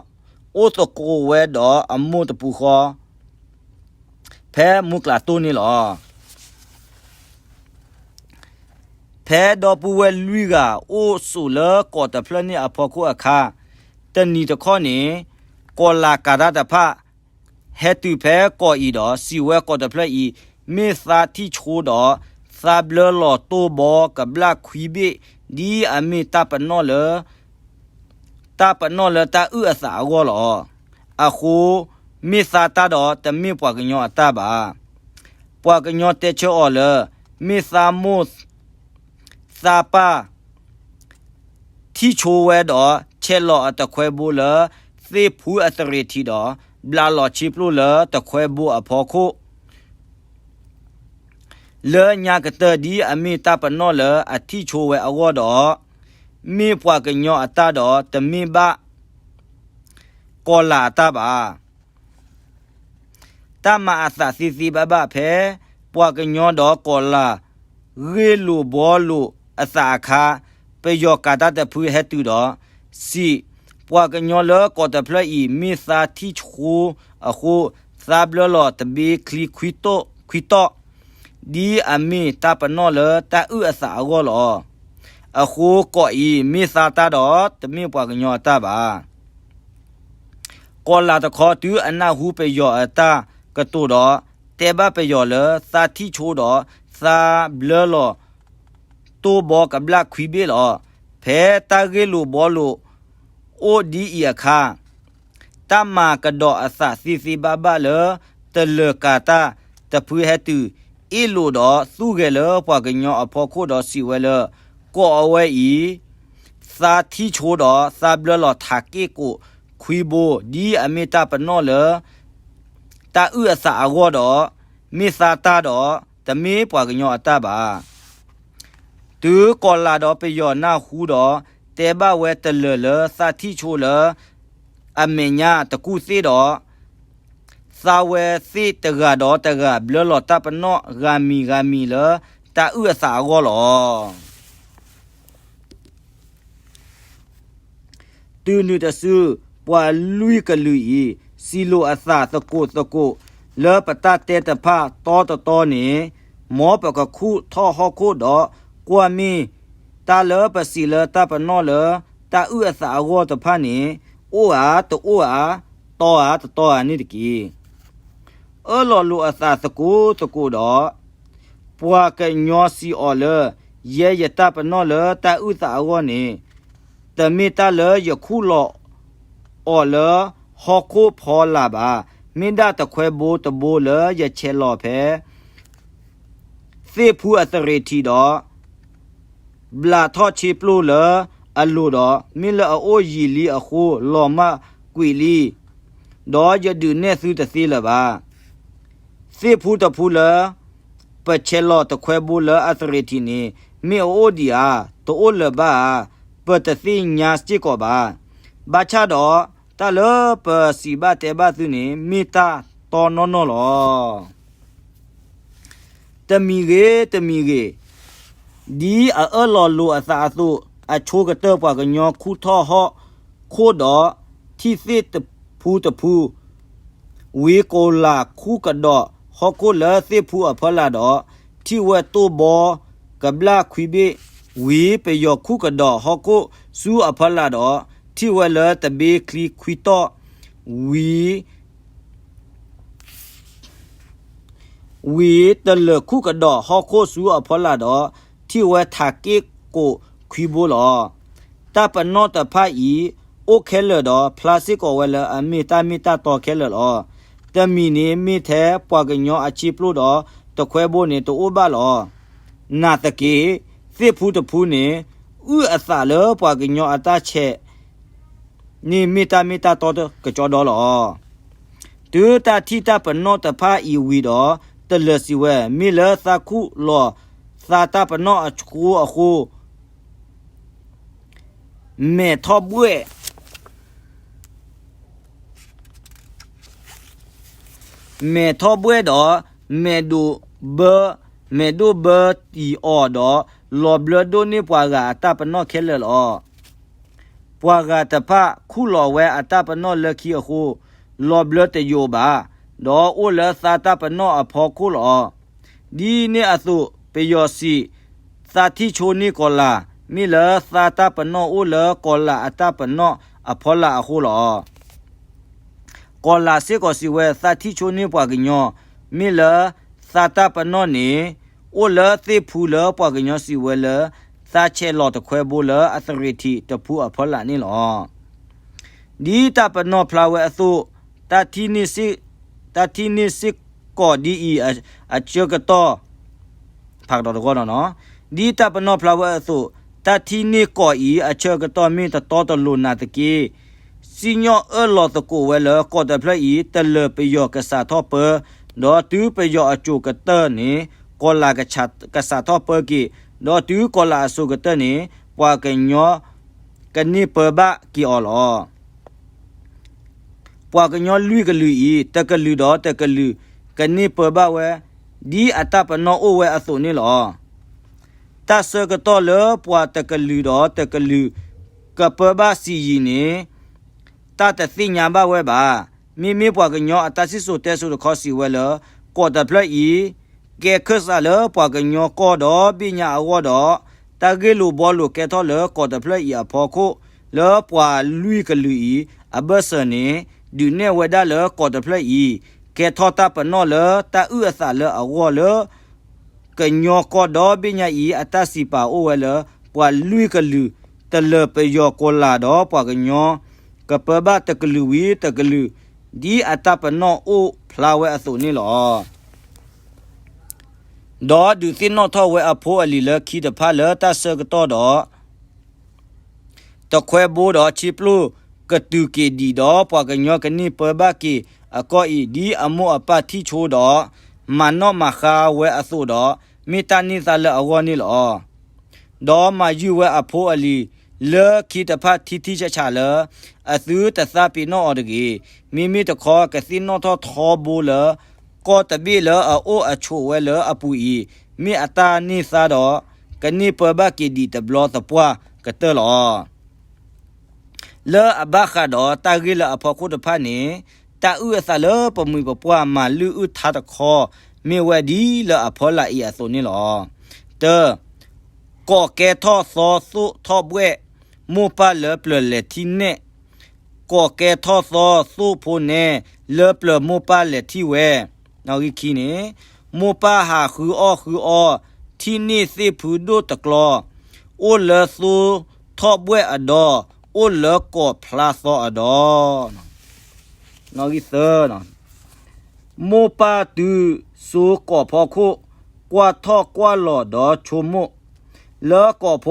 အိၣ်သကိးဝဲဒီးအမိၢ်တပူၤဃီ ဖဲမူကျးတိၢ်န့ၣ်လီၤ. ဖဲဒီပုၢ်ဝဲၢ်လွံၢ်ဂၤအိၣ်ဆိးလၢကီးတဖျၢၣ်န့ၣ်အဖီခိၣ်အခါ, တနံၤတခီန့ၣ် ကီၢ်လၢ်ကၤတၢ်တဖၣ် ဟဲတုၤဖဲကီၢ်အံၤဒီး စံးဝဲကီၢ်တဖျၢၣ်အံၤ မ့ၢ်သါထံၣ်ဆိဒီး သါဘျၢလီၤတိၢ်ဘီကဘျၣ်ခွံဘ့ၣ် ဒ်အမ့ၢ်တၢ်ပနီၣ်လၢ တၢ်ပနီၣ်လၢတၢ်အုၣ်အသးအဂီၢ်လီၤ. အဃိ မ့ၢ်သါတၢ်ဒီး တမ့ၢ်ပှၤကညီအတၢ်ဘၣ်. ပှၤကညီတဲဆၢအီၤလၢ မ့ၢ်သါမိၢ် သါပၢ် ထံၣ်ဆိဝဲဒီး ဆဲးလီၤအတခွဲဘိလၢ သ့ၣ်ဖူအသရ့ၤထံးဒီး ဘျးလီၤဆ့ပျိၢ်လၢတခွဲဘိအဖီခိၣ် လၢညါကတၢၢ်ဒ်အမ့ၢ်တၢ်ပနီၣ်လၢအထံၣ်ဆိဝဲအဂီၢ်ဒီး မ့ၢ်ပှၤကညီအတၢ်ဒီး တမ့ၢ်ဘၣ် ကီၢ်လၢ်အတၢ်ဘၣ်. တၢ်မၤအသးသ့သ့ဘၣ်ဘၣ်ဖဲ ပှၤကညီဒီးကီၢ်လၢ် ဂ့ၢ်လိာ်ဘှီလိာ်အသးအခါ ပယီၤကၤတၢ်တဖုဟဲတုၤဒီး စံး ပှၤကညီလၢကီၢ်တဖျၢၣ်အံၤ မ့ၢ်သါထံၣ်ဆိအဃိ သါဘျၢလီၤတဘ့ချံခွံတီၢ် ဒ်အမ့ၢ်တၢ်ပနီၣ်လၢတၢ်အုၣ်အသးအဂီၢ်လီၤ. အဃိကီၢ်အံၤ မ့ၢ်သါတၢ်ဒီး တမ့ၢ်ပှၤကညီအတၢ်ဘၣ်. ကီၢ်လၢ်တခီတုၤအနၢ်ဟူပယီၤအတၢ်ကတိၤဒီး တဲဘၣ်ပယီၤလၢ သါထံၣ်ဆိဒီး သါဘျၢလီၤ တိၢ်ဘီကဘျၣ်ခွံဘ့ၣ်လီၤ. ဖဲတၢ်ဂ့ၢ်လိာ်ဘှီလိာ် အိၣ်ဒ်အံၤအခါ တၢ်မၤကဒီးအသးသ့သ့ဘၣ်ဘၣ်လၢ တလၢၤကၤတၢ်တဖုဟဲတုၤ အ့ၣ်လိာ်ဒီးသူၣ်ဂဲၤလၢပှၤကညီအဖီခိၣ်ဒီးစံးဝဲလၢ ကီၢ်အဝဲအံၤ သါထံၣ်ဆိဒီးသါဘျၢလီၤထးက့ၣ်ကိးခွံဘိ ဒ်အမ့ၢ်တၢ်ပနီၣ်လၢ တၢ်အုၣ်အသးအဂီၢ်ဒီး မ့ၢ်သါတၢ်ဒီး တမ့ၢ်ပှၤကညီအတၢ်ဘၣ်. တုၤကီၢ်လၢ်ဒီးပယီၤနၢ်ဟူဒီး တဲဘၣ်ဝဲတလၢၤလၢသးထံၣ်ဆိလၢ အမဲာ်ညါတကူၣ်သ့ၣ်ဒီး သါဝဲသ့ၣ်တဂၤဒီးတဂၤ ဘျၢလီၤတၢ်ပနီၣ်ဂၤမံၤဂၤမံၤလၢ တၢ်အုၣ်အသးအဂီၢ်လီၤ. တုၤနုၤတစု ပှၤလွံၢ်ကလုာ်အံၤ စံးလိာ်အသးသကိးသကိး လၢပတၢ်တဲတဖၣ်တီတတီန့ၣ် မ်ပကခူၣ်ထီၣ်ဟီၣ်ခိၣ်ဒီး ကွၢ်မ့ၢ်တၢ်လၢပစံးလၢတၢ်ပနီၣ်လၢ တၢ်အုၣ်အသးအဂီၢ်တဖၣ်န့ၣ် အိၣ်ဧါတအိၣ်ဧါ တီဧါတတီဧါန့ၣ်တက့ၢ်. အၢၣ်လီၤလိာ်အသးသကိးသကိးဒီး ပှၤကညီစံးအီၤလၢ ယဲယတၢ်ပနီၣ်လၢတၢ်အုၣ်သးအဂီၢ်န့ၣ် တမ့ၢ်တၢ်လၢယခူၣ်လီၤအီၤလၢဟီၣ်ခိၣ်ဖီလာ်ဘၣ်. မ့ၢ်ဒၣ်တခွဲဘိတဘိလၢယဆဲးလီၤဖဲ သ့ၣ်ဖူအသရ့ၤထံးဒီး ဘျးထီၣ်ဆ့ပျိၢ်လၢအလိၤဒီး မ့ၢ်လၢအအိၣ်ယံာ်လံအဃိ လီၤမၢ်ကွံာ်လံ, ဒီးယဒုးနဲၣ်သုတသ့လၢၤဘၣ်. သ့ၣ်ဖူတဖူလၢ ပဆဲးလီၤတခွဲဘိလၢအသရ့ၤထံးန့ၣ် မ့ၢ်အအိၣ်ဒံးဧါ, တအိၣ်လၢၤဘၣ်ဧါ, ပတသ့ၣ်ညါစ့ၢ်ကီးဘၣ်. ဘၣ်ဆၣ်ဒီး တၢ်လၢပစံးဘၣ်တဲဘၣ်သုန့ၣ် မ့ၢ်တၢ်တီနီၢ်နီၢ်လီၤ. တမံၤဂ့ၤ တမံၤဂ့ၤ, ဒ်အအၢၣ်လီၤလိာ်အသးအသိး, အဆိကတၢၢ်ပှၤကညီခူၣ်ထီၣ်ဟီၣ်ခိၣ်ဒီး ထံၣ်သ့ၣ်တဖူတဖူ, ဝံၤကီၢ်လၢ်ခူၣ်ကဒီးဟီၣ်ခိၣ်လၢသ့ၣ်ဖူအဖီလာ်ဒီး ထံၣ်ဝဲတိၢ်ဘီကဘျၣ်ခွံဘ့ၣ်, ဝံၤပယီၤခူၣ်ကဒီးဟီၣ်ခိၣ်ဆူအဖီလာ်ဒီး ထံၣ်ဝဲလၢတဘ့ချံခွံတီၢ်, ဝံၤ ဝံၤတလၢၤခူၣ်ကဒီးဟီၣ်ခိၣ်ဆူအဖီလာ်ဒီး ထံၣ်ဝဲထးက့ၣ်ကိးခွံဘိလီၤ. တၢ်ပနီၣ်တဖၣ်အံၤ အိၣ်ခဲလၢာ်ဒီး ဖျါစ့ၢ်ကီးဝဲလၢအမ့ၢ်တၢ်မ့ၢ်တၢ်တီခဲလၢာ်လီၤ. တမံၤန့ၣ်မ့ၢ်ထဲပှၤကညီအဆ့ပျိၢ်ဒီး တခွဲဘိန့ၣ်တအိၣ်ဘၣ်လီၤ. နာ်သက့ သ့ၣ်ဖူတဖူန့ၣ် အုၣ်အသးလၢပှၤကညီအတၢ်ဆဲး န့ၣ်မ့ၢ်တၢ်မ့ၢ်တၢ်တီကကၠီဒီလီၤ. တုၤတၢ်ထံၣ်တၢ်ပနီၣ်တဖၣ်အံၤဝံၤဒီး တလၢၤစံးဝဲ, မ့ၢ်လၢသးခူၣ်လီၤသးတၢ်ပနီၣ်အဆိအဃိ, မဲာ်ထီၣ်ဘှဲၣ် မဲာ်ထီၣ်ဘှဲၣ်ဒီး မဲာ်ဒိၣ်ဘၢ, မဲာ်ဒိၣ်ဘၢတံၢ်အီၤဒီး လီၤဘျၢဒိၣ်န့ၢ်ပှၤဂၤအတၢ်ပနီၣ်ခဲလၢာ်လီၤ. ပှၤဂၤတဖၣ်ခူၣ်လီၤဝဲအတၢ်ပနီၣ်လၢခံအဃိ, လီၤဘျၢတယိာ်ဘၣ်, ဒီးအိၣ်လၢသးတၢ်ပနီၣ်အဖီခိၣ်လီၤ. ဒ်န့ၣ်အသိး ပယီၤစံး, သးထံၣ်ဆိန့ၢ်ကီၢ်လၢ်, မ့ၢ်လၢသးတၢ်ပနီၣ်အိၣ်လၢကီၢ်လၢ်အတၢ်ပနီၣ် အဖီလာ်အဃိလီၤ. ကီၤလၤစ့ၢ်ကီးစံးဝဲ သးထံၣ်ဆိန့ၢ်ပှၤကညီ မ့ၢ်လၢသးတၢ်ပနီၣ်န့ၣ် အိၣ်လၢသ့ၣ်ဖူလၢပှၤကညီစံးဝဲလၢ သးဆဲးလီၤတခွဲဘိလၢအသရ့ၤထံးတဖုအဖီလာ်န့ၣ်လီၤ. ဒ်တၢ်ပနီၣ်ဖျါဝဲအသိး, တၢ်ထံၣ်န့ၢ်စ့ၢ်, တၢ်ထံၣ်န့ၢ်စ့ၢ်ကီးဒ်အံၤအဆၢကတီၢ် ဖးကဒီးတဂီၢ်နီၤနီၤ, ဒ်တၢ်ပနီၣ်ဖျါဝဲအသိး, တၢ်ထံၣ်န့ၢ်ကီးအံၤအဆၢကတီၢ်မ့ၢ်တတီတလိၤနာ်သက့, စံၣ်ညီၣ်အၢၣ်လီၤသကိးဝဲလၢကီးတဖျၢၣ်အံၤ တလၢာ်ပယီၤကစးထီၣ်ပၢ, ဒီးတုၤပယီၤအစိၤကတၢၢ်န့ၣ် ကီၤလၤကစးထီၣ်ပၢက့ၤ, ဒီးတုၤကီၤလၤအစိၤကတၢၢ်န့ၣ် ပှၤကညီကန့ၢ်ပၢဘၣ်က့ၤအီၤလီၤ. ပှၤကညီလွံၢ်ကလုာ်အံၤ တကလုာ်ဒီးတကလုာ် ကန့ၢ်ပၢဘၣ်ဝဲ ဒ်အတၢ်ပနီၣ်အိၣ်ဝဲအသိးန့ၣ်လီၤ. တၢ်ဆၢကတီၢ်လၢပှၤတကလုာ်ဒီးတကလုာ် ကပၢဘၣ်စံးယံာ်န့ၣ် တၢ်တသ့ၣ်ညါဘၣ်ဝဲဘၣ်. မ့မ့ၢ်ပှၤကညီအတၢ်စံၣ်စိၤတဲစိၤတခီစံးဝဲလၢ ကီးတဖျၢၣ်အံၤ ကဲခၢၣ်စးလၢပှၤကညီကီၢ်ဒီဘ့ၣ်ညါအဂီၢ်ဒီး တၢ်ဂ့ၢ်လိာ်ဘှီလိာ်ကဲထီၣ်လၢကီးတဖျၢၣ်အံၤအဖီခိၣ် လၢပှၤလွံၢ်ကလုာ်အံၤ အဘၢၣ်စၢၤန့ၣ် ဒုးနဲၣ်ဝဲဒၣ်လၢကီးတဖျၢၣ်အံၤ ကဲထီၣ်တၢ်ပနီၣ်လၢတၢ်အုၣ်အသးလၢအဂီၢ်လၢ ကညီကီၢ်ဒီဘ့ၣ်ညါအံၤ အတၢ်စံးပာ်အိၣ်ဝဲလၢ ပှၤလွံၢ်ကလုာ် တလၢာ်ပယီၤကီၤလၤဒီးပှၤကညီ ကပၢဘၣ်တကလုာ်ဝံၤတကလုာ် ဒ်အတၢ်ပနီၣ်အိၣ်ဖျါဝဲအသိးန့ၣ်လီၤ. ဒီးဒုးသ့ၣ်နီၣ်ထီၣ်ဝဲအဖိအလံၤလၢခံတဖၣ်လၢတၢ်ဆၢကတီၢ်ဒီး တခွဲဘိဒီးဆ့ပျိၢ်ကတုၤက့ၤဒံးဒီး ပှၤကညီကန့ၢ်ပၢဘၣ်က့ၤအကီၢ်အံၤ ဒ်အမိၢ်အပၢ်ထံၣ်ဆိဒီး မၤနီၣ်မၤဃါဝဲအသိးဒီး မ့ၢ်တၢ်န့ၢ်သါလၢအဂီၢ်န့ၣ်လီၤ. ဒီးမၤယုၢ်ဝဲအဖိအလံၤ လၢခံတဖၣ်ထံထံဆးဆးလၢ အသုတသးပ့ၤနီၣ်အီၤတဂ့ၤ. မ့မ့ၢ်တခီ ကသ့ၣ်နီၣ်ထီၣ်ထီဘိလၢ ကီၢ်တဘ့ၣ်လၢအအိၣ်အဆိးဝဲလၢအပူၤအံၤ မ့ၢ်အတၢ်န့ၢ်သါဒီး ကန့ၢ်ပၢဘၣ်က့ၤဒံးတဘျီသပှၢ်ကတၢၢ်လီၤ. လၢအဘၣ်ဃးဒီးတၢ်ဂ့ၢ်လၢအဖီခိၣ်တဖၣ်န့ၣ် တၢ်အုၣ်အသးလၢပမှံၤပပှၢ်မၤလုၢ်အုၣ်ထါတခီ မ့ၢ်ဝဲဒ်လၢအဖီလာ်အံၤအသိးန့ၣ်လီၤ. တၢ, ကီးကဲထီၣ်သီသိၣ်ထီၣ်ဘှဲၣ် မိၢ်ပၢ်လၢပျၢၤလဲၤထံၣ်နဲၣ်, ကီးကဲထီၣ်သီသိၣ်ဖိနဲ လၢပျၢၤမိၢ်ပၢ်လဲၤထံၣ်ဝဲ, နီၣ်ဂံၢ်ခံန့ၣ်, မိၢ်ပၢ်ဟးဃုအီၣ်ဃုအီ ထံၣ်န့ၢ်သ့ၣ်ဖုဒိၣ်တကျီ, အိၣ်လၢသိထီၣ်ဘှဲၣ်အဒီ, အိၣ်လၢကီးဖျါသီအဒီ, နီၣ်ဂံၢ်သၢ, မိၢ်ပၢ်တုၤစိကီးဖီခိၣ်, ကွၢ်ထီၣ်ကွၢ်လီၤဒီးဆိ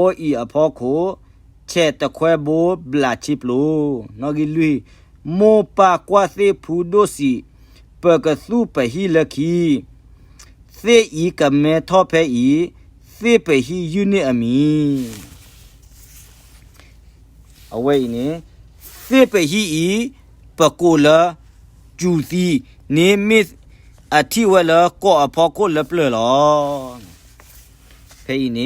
ကမိၣ်, လၢကီးဖိအံၤအဖီခိၣ်, ဆဲးတခွဲဘိဘျးဆ့ပျိ, နီၣ်ဂံၢ်လွံၢ်, မိၢ်ပၢ်ကွၢ်သ့ၣ်ဖုဒိၣ်စံး, ပကသူၣ်ပဟံၣ်လၢခံ သ့ၣ်အံၤကမဲထီၣ်ဖဲအံၤ, သ့ၣ်ပဟံၣ်ယုၢ်န့ၢ်အမံၤ, အဝဲအံၤန့ၣ်, သ့ၣ်ပဟံၣ်အံၤ, ပကိးလၢ စူၤသံ, န့ၣ်မ့ၢ်အထံၣ်ဝဲလၢကီးအဖီခိၣ်လၢပျၢၤလီၤ. ဖဲအံၤန့ၣ်, ကီး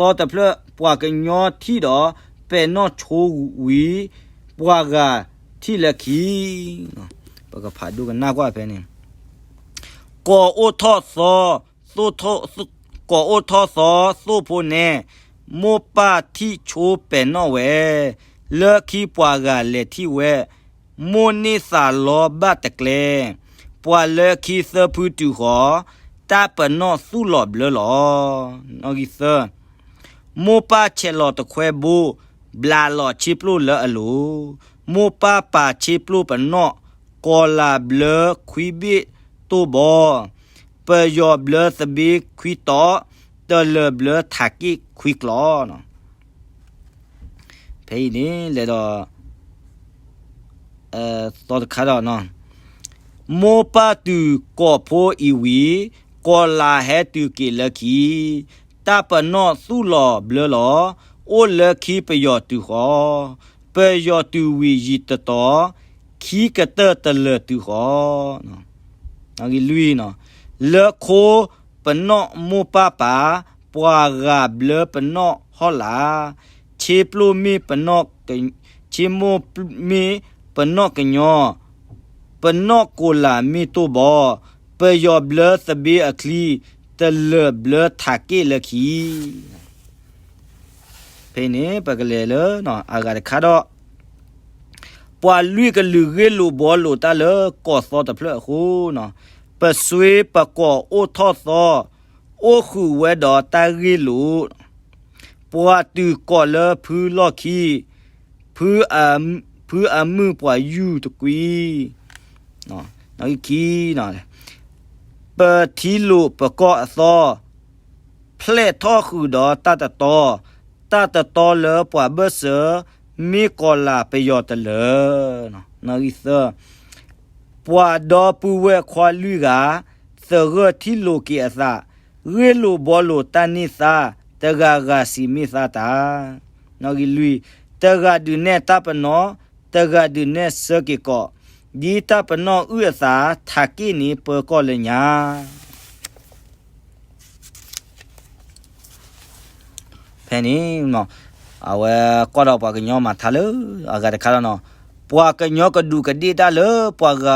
သီတဖျၢၣ် ပှၤကညီထံၣ်ဒီး ပဲာ်နီၣ်ဆိဝံၤ ပှၤဂၤထံၣ်လၢခံ, ပကဖးဒိကနၣ်ကွၢ်ဖဲန့ၣ်, ကီးအိၣ်ထီၣ်သီ, ကီးအိၣ်ထီၣ်သီသိၣ်ဖိနဲ, မိၢ်ပၢ်ထံၣ်ဆိပဲာ်နီၣ်ဝဲ, လၢခံပှၤဂၤလဲၤထံၣ်ဝဲ, မိၢ်န့ၢ်သးလီဘၣ်တကျဲ, ပှၤလၢခံသၢဖုတုၤဃီၤ, တၢ်ပနီၣ်သူၣ်လီၤဘျၢလီၤ. နီၣ်ဂံၢ်သၢ, မိၢ်ပၢ်ဆဲးလီၤတခွဲဘိ, ဘျးလီၤဆ့ပျိၢ်လၢအလိၤ, မိၢ်ပၢ်ပာ်ဆ့ပျိၢ်ပနီၣ်, ကီၤလၤဘျၢခွံဘ့ၣ်တိၢ်ဘီ, ပယီၤဘျၢသဘ့ခွံတီၤ, တလၢာ်ဘျၢထးက့ၣ်ခွံကျီၤ. ဖဲအံၤန့ၣ် လဲၤဒီး သီတခါဒီး, မိၢ်ပၢ်တုၤကီးဖိအံၤဝံၤ, ကီၤလၤဟဲတုၤက့ၤလၢခံ, တၢ်ပနီၣ်သူၣ်လီၤဘျၢလီၤ, အိၣ်လၢခံပယီၤတုၤဃီၤ, ပယီၤတုၤဝံၤယံာ်တတီၤ, ခံကတၢၢ်တလၢာ်တုၤဃီၤ. လွံၢ်, လၢခိပနီၣ်မိၢ်ပၢ်ပၢ်, ပှၤဂၤဘျၢပနီၣ်ဟီၣ်လာ်, ဆ့ပျိၢ်မ့ၢ်ပနီၣ်, ဆ့မိၢ်မ့ၢ်ပနီၣ်ကညီ, ပနီၣ်ကိၤလၤမ့ၢ်တိၢ်ဘီ, ပယီၤဘျၢသဘ့အချံ, တလၢာ်ဘျၢထးက့ၣ်လၢခံ. ဖဲန့ၣ် ပကလဲၤလၢ အဂၤတခါဒီး ပှၤလွံၢ်ကလုာ်ဂ့ၢ်လိာ်ဘှီလိာ်တၢ်လၢကီၢ်သီတဖျၢၣ်အဃိ, ပစွ့ပကီၢ်အိၣ်ထီၣ်သီ, အိၣ်ဃုာ်ဝဲဒီးတၢ်ဂ့ၢ်လိာ်, ပှၤတုၤကိးလၢဖုလီၢ်ခံ, ဖုအမုၢ်ပှၤယူၢ်တကွံ ခံ, ပထံၣ်လိာ်ပကီၢ်အသီ, ဖျဲၣ်ထီၣ်ဃုာ်ဒီးတၢ်တတီ, တၢ်တတီလၢပှၤဘၢၣ်စၢၤ, မ့ၢ်ကီၤလၤပယီၤတလၢာ်, သၢ, ပှၤဒီပုၢ်ဝဲၢ်ခွါလွံၢ်ဂၤ, သဂၢၢ်ထံၣ်လိာ်က့ၤအသး, ဂ့ၢ်လိာ်ဘှီလိာ်တၢ်န့ၢ်သါ, တဂၤဂၤစံးမ့ၢ်သါတၢ်, လွံၢ်, တဂၤဒုးနဲၣ်တၢ်ပနီၣ်, တဂၤဒုးနဲၣ်ဆၢက့ၤကီး, ဒ်တၢ်ပနီၣ်အုၣ်အသး, ထးက့ၣ်န့ၣ်ပၢကီၢ်လၢညါ ဖဲန့ၣ် အဝဲကွၢ်ဒီးပှၤကညီမၤထါလၢ အဂၤတခါလီၤနီၤ, ပှၤကညီကဒူးကဒ့ၣ်တၢ်လၢပှၤဂၤ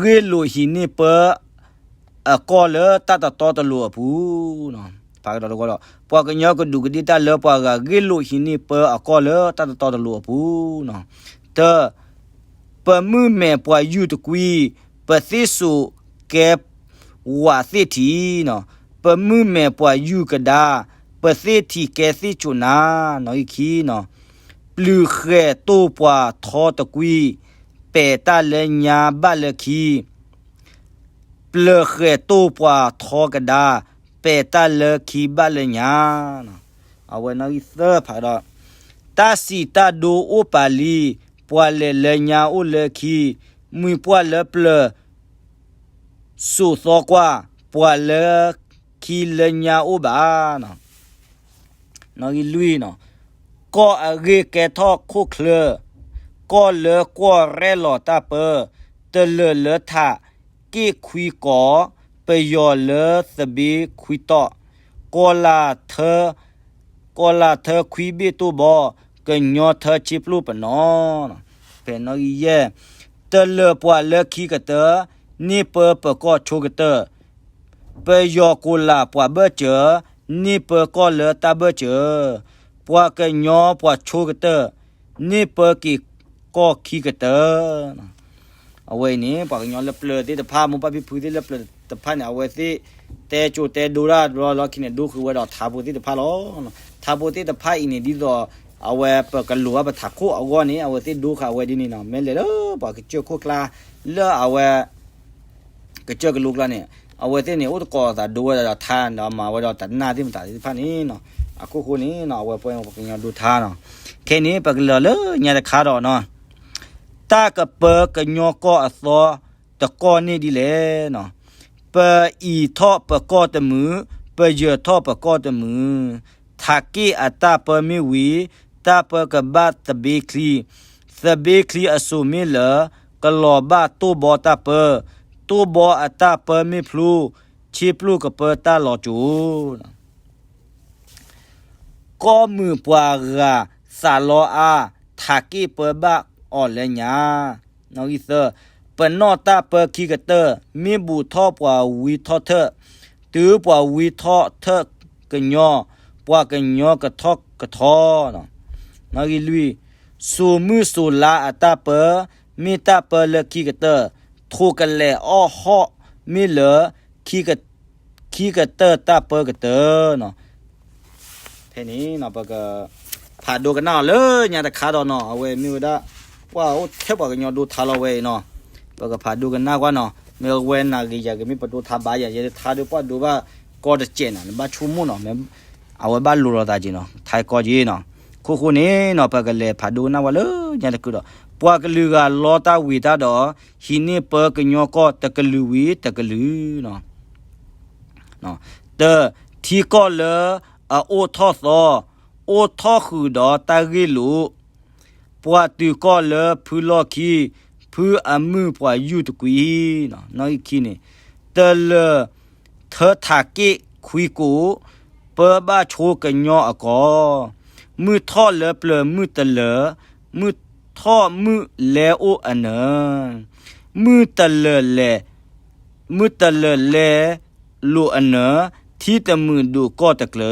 ဂ့ၢ်လိာ်ဟံးန့ၢ်ပၢ အကီၢ်လၢတၢ်တတီတလိၤအပူၤ, ဖးကဒီးတကီဒီး ပှၤကညီကဒူးကဒ့ၣ်တၢ်လၢပှၤဂၤဂ့ၢ်လိာ်ဟံးန့ၢ်ပၢအကီၢ်လၢတၢ်တတီတလိၤအပူၤ, တၢ ပမုၢ်မဲာ်ပှၤယူၢ်တကွံ, ပသ့ၣ်စိးကဲဝးသ့ၣ်ထံး, ပမုၢ်မဲာ်ပှၤယူၢ်ကဒါ, ပသ့ၣ်ထံးကဲသ့ၣ်စိးနၤ, ခံ, ပျုၤဃဲၤတိၢ်ပှၤထီတကွံ, ပဲာ်တၢ်လၢညါဘၣ်လၢခံ, ပျၢၤဃဲၤတိၢ်ပှၤထီကဒါ, ပဲာ်တၢ်လၢခံဘၣ်လၢညါ, အဝဲနီၣ်ဂံၢ်သၢဖးဒီး တၢ်စံးတၢ်ဒိအိၣ်ပာ်လံ, ပှၤလဲၤလၢညါအိၣ်လၢခံ, မှံၤပှၢ်လၢပျၢၤ စိာ်သီကွၢ်, ပှၤလၢခံလၢညါအိၣ်ဘၣ်, နီၣ်ဂံၢ်လွံၢ်နီၤ, ကီၢ်အဂ့ၢ်ကဲထီၣ်ခိၣ်ချၢ, ကီၢ်လၢကွီၢ်ရဲၣ်လီၤတၢ်ပၢ, တလၢၢ်လၢထးက့ၣ်ခွံကီး, ပယီၤလၢသဘ့ခွံတီၣ်, ကီၢ်လၢ်ထၢ, ကီၢ်လၢ်ထၢခွံဘ့ၣ်တိၢ်ဘီ, ကညီထၢဆ့ပျိၢ်ပနီၣ်, ဖဲနီၣ်ဂံၢ်ယဲၢ်, တလၢၢ်ပှၤလၢခံကတၢၢ်, န့ၢ်ပၢပကီၢ်ဆိကတၢၢ် ပယီၤကိးလၢ်ပှၤဘၢၣ်စၢၤ, န့ၢ်ပၢကီၢ်လၢတၢ်ဘၢၣ်စၢၤ, ပှၤကညီပှၤဆိကတၢၢ်, န့ၢ်ပၢက့ၤကီၢ်ခံကတၢၢ်, အဝဲအံၤန့ၣ် ပှၤကညီလၢပျၢၤသ့ၣ်တဖၣ် မိၢ်ပၢ်ဖံဖုသ့ၣ်လၢပျၢၤတဖၣ်န့ၣ် အဝဲသ့ၣ်တဲကၠိတဲဒိတၢ်တဘျီလီၢ်ခံန့ၣ် ဒိဃုာ်ဝဲဒီးထါဖိသ့ၣ်တဖၣ်လီၤ. ထါဖိသ့ၣ်တဖၣ်အံၤန့ၣ် ဒ်သိး အဝဲပကလိၤဘၣ်ပထးခိၣ်အဂီၢ်န့ၣ် အဝဲသ့ၣ်ဒိဃာ်အဝဲဒ်န့ၣ်နီၤ. မ့ၢ်လဲၤလၢပှၤကစၢၢ်ခိၣ်ကျါ လၢအဝဲ ကစၢၢ်ကလိကျါန့ၣ် အဝဲသ့ၣ်န့ၣ် အိၣ်သကိးအသးဒိဝဲဒၣ်ဒီးထါဒီးမၤဝဲဒီးတၢ်နၢ်သ့ၣ်မတၤသ့ၣ်တဖၣ်န့ၣ်, အခိၣ်ဃိန့ၣ် အဝဲပှၤကညီဒိထါနီၤ. ခဲအံၤန့ၣ် ပကလဲၤလၢညါတခါဒီးနီၤ တၢ်ကပၢကညီကီၢ်အသီတကီၢ်န့ၣ်ဒ်လဲၣ်. ပအံးထီၣ်ပကီၢ်တမုာ်, ပယၢၤထီၣ်ပကီၢ်တမုာ်, ထးက့ၣ်အတၢ်ပၢမ့ၢ်ဝံၤ, တၢ်ပၢကဘၣ်သဘ့ချံ, သဘ့ချံအစိၤမ့ၢ်လၢာ်, ကလီၤဘၣ်တိၢ်ဘီတၢ်ပၢ, တိၢ်ဘီအတၢ်ပၢမ့ၢ်ဖျိ, ဆ့ပျိၢ်ကပၢတၢ်လီၤစိၤ ကီၢ်မုာ်ပှၤဂၤသးလီအါ, ထးက့ၣ်ပၢဘၣ်အီၤလၢညါ. သၢ, ပနီၣ်တၢ်ပၢခံကတၢၢ်, မ့ၢ်ဘူးထီၣ်ပှၤဝံထီၣ်ထၢၣ်, တုၤပှၤဝံထီၣ်ထၢၣ်ကညီ, ပှၤကညီကထီၣ်ကထီ. လွံၢ်, စိၤမုၢ်စိၤလါအတၢ်ပၢ, မ့ၢ်တၢ်ပၢလၢခံကတၢၢ်, ထိးကလဲာ်အီၣ်ဟီၣ်မ့ၢ်လၢ ခံကတၢၢ်တၢ်ပၢကတၢၢ်. ဖဲန့ၣ် ပကဖးဒိကနၣ်အီၤလၢညါတခါဒီးနီၤ, အဝဲမ့ၢ်ဝဲဒၣ် ပှၤအိၣ်ထဲပှၤကညီဒိထါလီၤဝဲအံၤနီၤ, ပကဖးဒိကနၣ်ကွၢ်နီၤ, မ့ၢ်ဝဲနၤဂ့ၤယၤဂ့ၤ မ့ၢ်ပဒိထါဘၣ်ယၤ ယဲထါဒိပှၤဒိဘၣ်ကီတစဲးနီၤ, နဘၣ်ဆိကမိၣ်နီၤ, အဝဲဘၣ်လိၤလီၤသးက့ၤနီၤ, ထါကီက့ၤနီၤ. ခိၣ်ဃိန့ၣ်နီၤ ပကလဲၤဖးဒိကနၣ်ဝဲလၢညါတကုာ်ဒီး ပှၤကလုာ်ဂၤလီတၢ်ဝံၤတၢ်ဒီး ဟံးန့ၢ်ပၢကညီကီၢ်တကလုာ်ဝံၤတကလုာ် တၢ, ထံကီၢ်လၢအအိၣ်ထီၣ်သီ, အိၣ်ထီၣ်ဃုာ်ဒီးတၢ်ဂ့ၢ်လိာ်, ပှၤတုၤကီၢ်လၢဖုလီၢ်ခံ, ဖုအမုၢ်ပှၤယူၢ်တကွံ, ခံန့ၣ်, တလၢၢ်ထၢထးက့ၣ်ခွံကိး, ပၢဘၣ်ဆိကညီအကီၢ်, မုၢ်ထီၣ်လၢပျၢၤမုၢ်တလၢာ်, မုၢ်ထီၣ်မုၢ်လဲအိၣ်အနၢၤ, မုၢ်တလၢာ်လဲၤ မုၢ်တလၢာ်လဲလိာ်အနၢၤ, ထံတမုာ်ဒိၣ်ကီၢ်တကျၢၤ,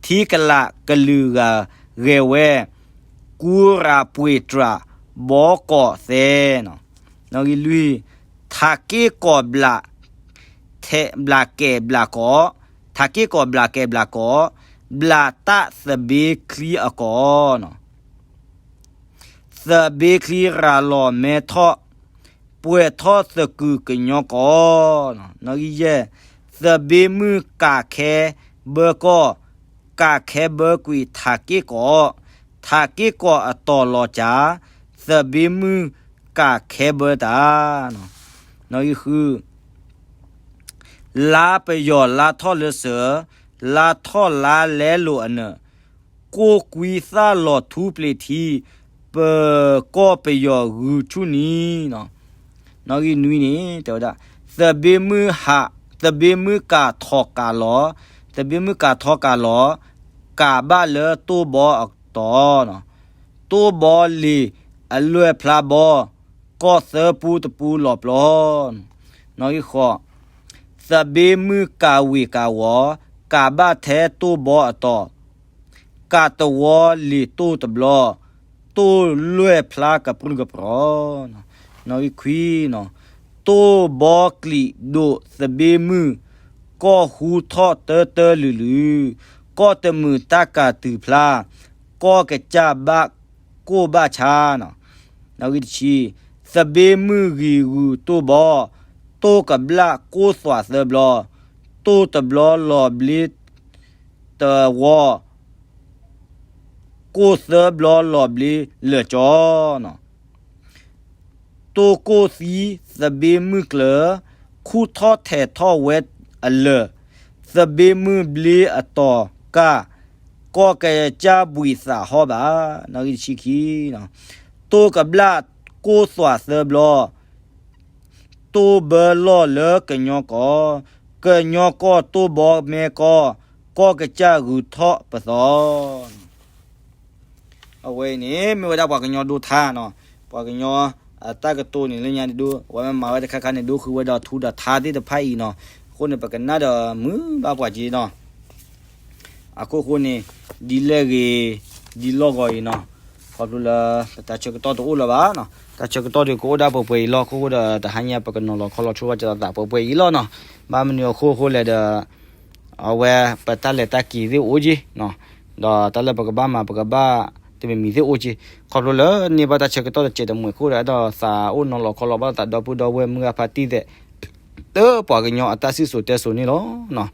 ထံကလးကလုာ်ဂၤဂဲၤဝဲ ကူရၤပှ့ၤတြၢ်ဘီကီးသဲနီၤ. နီၣ်ဂံၢ်လွံၢ်, ထးက့ၢ်ကီးဘျး ထဲးဘျးကဲးဘျးကီး, ထးက့ၢ်ကီးဘျးကဲးဘျးကီး, ဘျးတၢ်သဘ့ချံအကီးနီၤ. သဘ့ချံရၤလီၤမဲထီၣ်, ပှဲၤထီၣ်သကုၤကညီကီး. နီၣ်ဂံၢ်ယဲၢ်, သဘ့မုၢ်ကးခဲဘၢကီၢ်, ကးခဲဘၢကွံာ်ထးက့ၢ်ကီး, ထးက့ၢ်ကီးအတီၤလီၤစၢ်, သဘ့မုၢ်ကးခဲဘၢတၢ်. နီၣ်ဂံၢ်ဃု, လါပယီၤလါထီၣ်လၢစၢၤ, လါထီၣ်လါလဲလိာ်အနၢၤ, ကိၢ်ကွံသၣ်လီၤထူပျ့ၤထံ, ပၢၤကီၢ်ပယီၤဂုာ်ဆူၣ်နံၤ. နီၣ်ဂံၢ်နွံန့ၣ် တဲဝဲဒၣ်, သဘ့မုၢ်ဟး, သဘ့မုၢ်ကးထီၣ်ကးလီၤ, သဘ့မုၢ်ကးထီၣ်ကးလီၤ, ကးဘၣ်လၢတိၢ်ဘီအတီၤ, တိၢ်ဘီလံၤအလွဲၢ်ဖျါဘီ, ကီၢ်သၢပူတပူလီၤပျီ. နီၣ်ဂံၢ်ဃိး, သဘ့မုၢ်ကးဝ့ၤကးဝီၤ, ကးဘၣ်ထဲတိၢ်ဘီအတီၤ, ကးတဝီလံၤတိၢ်တဘျီ, တိၢ်လွဲၢ်ဖျါကပြုၢ်ကပြီၤ. နီၣ်ဂံၢ်ခွံ, တိၢ်ဘီကလံၤဒိးသဘ့မုၢ်, ကီၢ်ဟူထီၣ်တၢတၢလုာ်လုာ်, ကီၢ်တမုာ်တၢ်ကးတုၤဖျါ, ကီၢ်ကစၢ်ဘၣ်ကိၢ်ဘၣ်ဆါ. နီၣ်ဂံၢ်တဆံ, သဘ့မုၢ်ဂံၤဂုၤတိၢ်ဘီ, တိၢ်ကဘျၣ်ကိၢ်သွးသၢဘျီ, တိၢ်တဘျီလီၤဘျ့တဝီ, ကိၢ်သၢဘျီလီၤဘျ့လၢာ်ကၠီ. တိၢ်ကိၢ်သံသဘ့မုၢ်ကျၢၤ, ခူၣ်ထီၣ်ထဲးထီၣ်ဝဲအလၢာ်, သဘ့မုၢ်ဘျ့အတီၤကၢ်, ကီၢ်ကစၢ်ဘှံးသးဟီၣ်ဘၣ်. နီၣ်ဂံၢ်တဆံခံ, တိၢ်ကဘျၣ်ကိၢ်သွးသၢဘျီ, တိၢ်ဘၢလီၢ်လၢကညီကီၢ်, ကညီကီၢ်တိၢ်ဘီမဲကီၢ်, ကီၢ်ကစၢ်ဂုၤထီၣ်ပသီ. အဝဲအံၤန့ၣ် မ့ၢ်ဝဲဒၣ်ပှၤကညီဒိထါနီၤ, ပှၤကညီအတၢ်ကတိၤန့ၣ်လၢညါန့ၣ်ဒိ, အဝဲမ့ၢ်မၤဝဲတခါခါန့ၣ် ဒိဃုာ်ဝဲဒီးထူဒီးထါသ့ၣ်တဖၣ်အံၤနီၤ, အဃိန့ၣ် ပကနၣ်ဒီးမုာ်ဘၣ်ပှၤက့နီၤ. အခိၣ်ဃိန့ၣ် ဒ်လဲၣ်ဂ့ၤ ဒ်လီၢ်ဂီၤအံၤနီၤ, ခီဖျိလၢ ပတၢ်ဆၢကတီၢ်တအိၣ်လၢၤဘၣ်နီၤ, တၢ်ဆၢကတီၢ်ဒုးကအိၣ်ဒၣ်ပှဲၤပှဲၤအံၤလီၤ. အခိၣ်ဃိဒီး တဟါညါပကနီၤလီၤခီလီၤဆိဝဲကသးပှဲၤပှဲၤအံၤလီၤနီၤ. ဘၣ်မနုၤအခိၣ်ဃိလဲၣ်ဒီး အဝဲပတၢ်လဲၤတၢ်က့ၤသ့ၣ်အိၣ်က့နီၤ, ဒီးတၢ်လၢပကဘၣ်မၤပကဘၣ်တမံၤမံၤသ့ၣ်အိၣ်က့, ခီဖျိလၢန့ၢ်ဘၣ်တၢ်ဆၢကတီၢ်တစဲးတမှဲၤအဃိဒီး အဲၣ်ဒိးသးအိၣ်နီၤလီၤခီလီၤဘၣ်သးဒီပုၢ်ဒီဝဲၢ်မုၢ်ဂၤဖါတံၢ်သဲး လၢပှၤကညီအတၢ်စံၣ်စိၤတဲစိၤန့ၣ်လီၤ.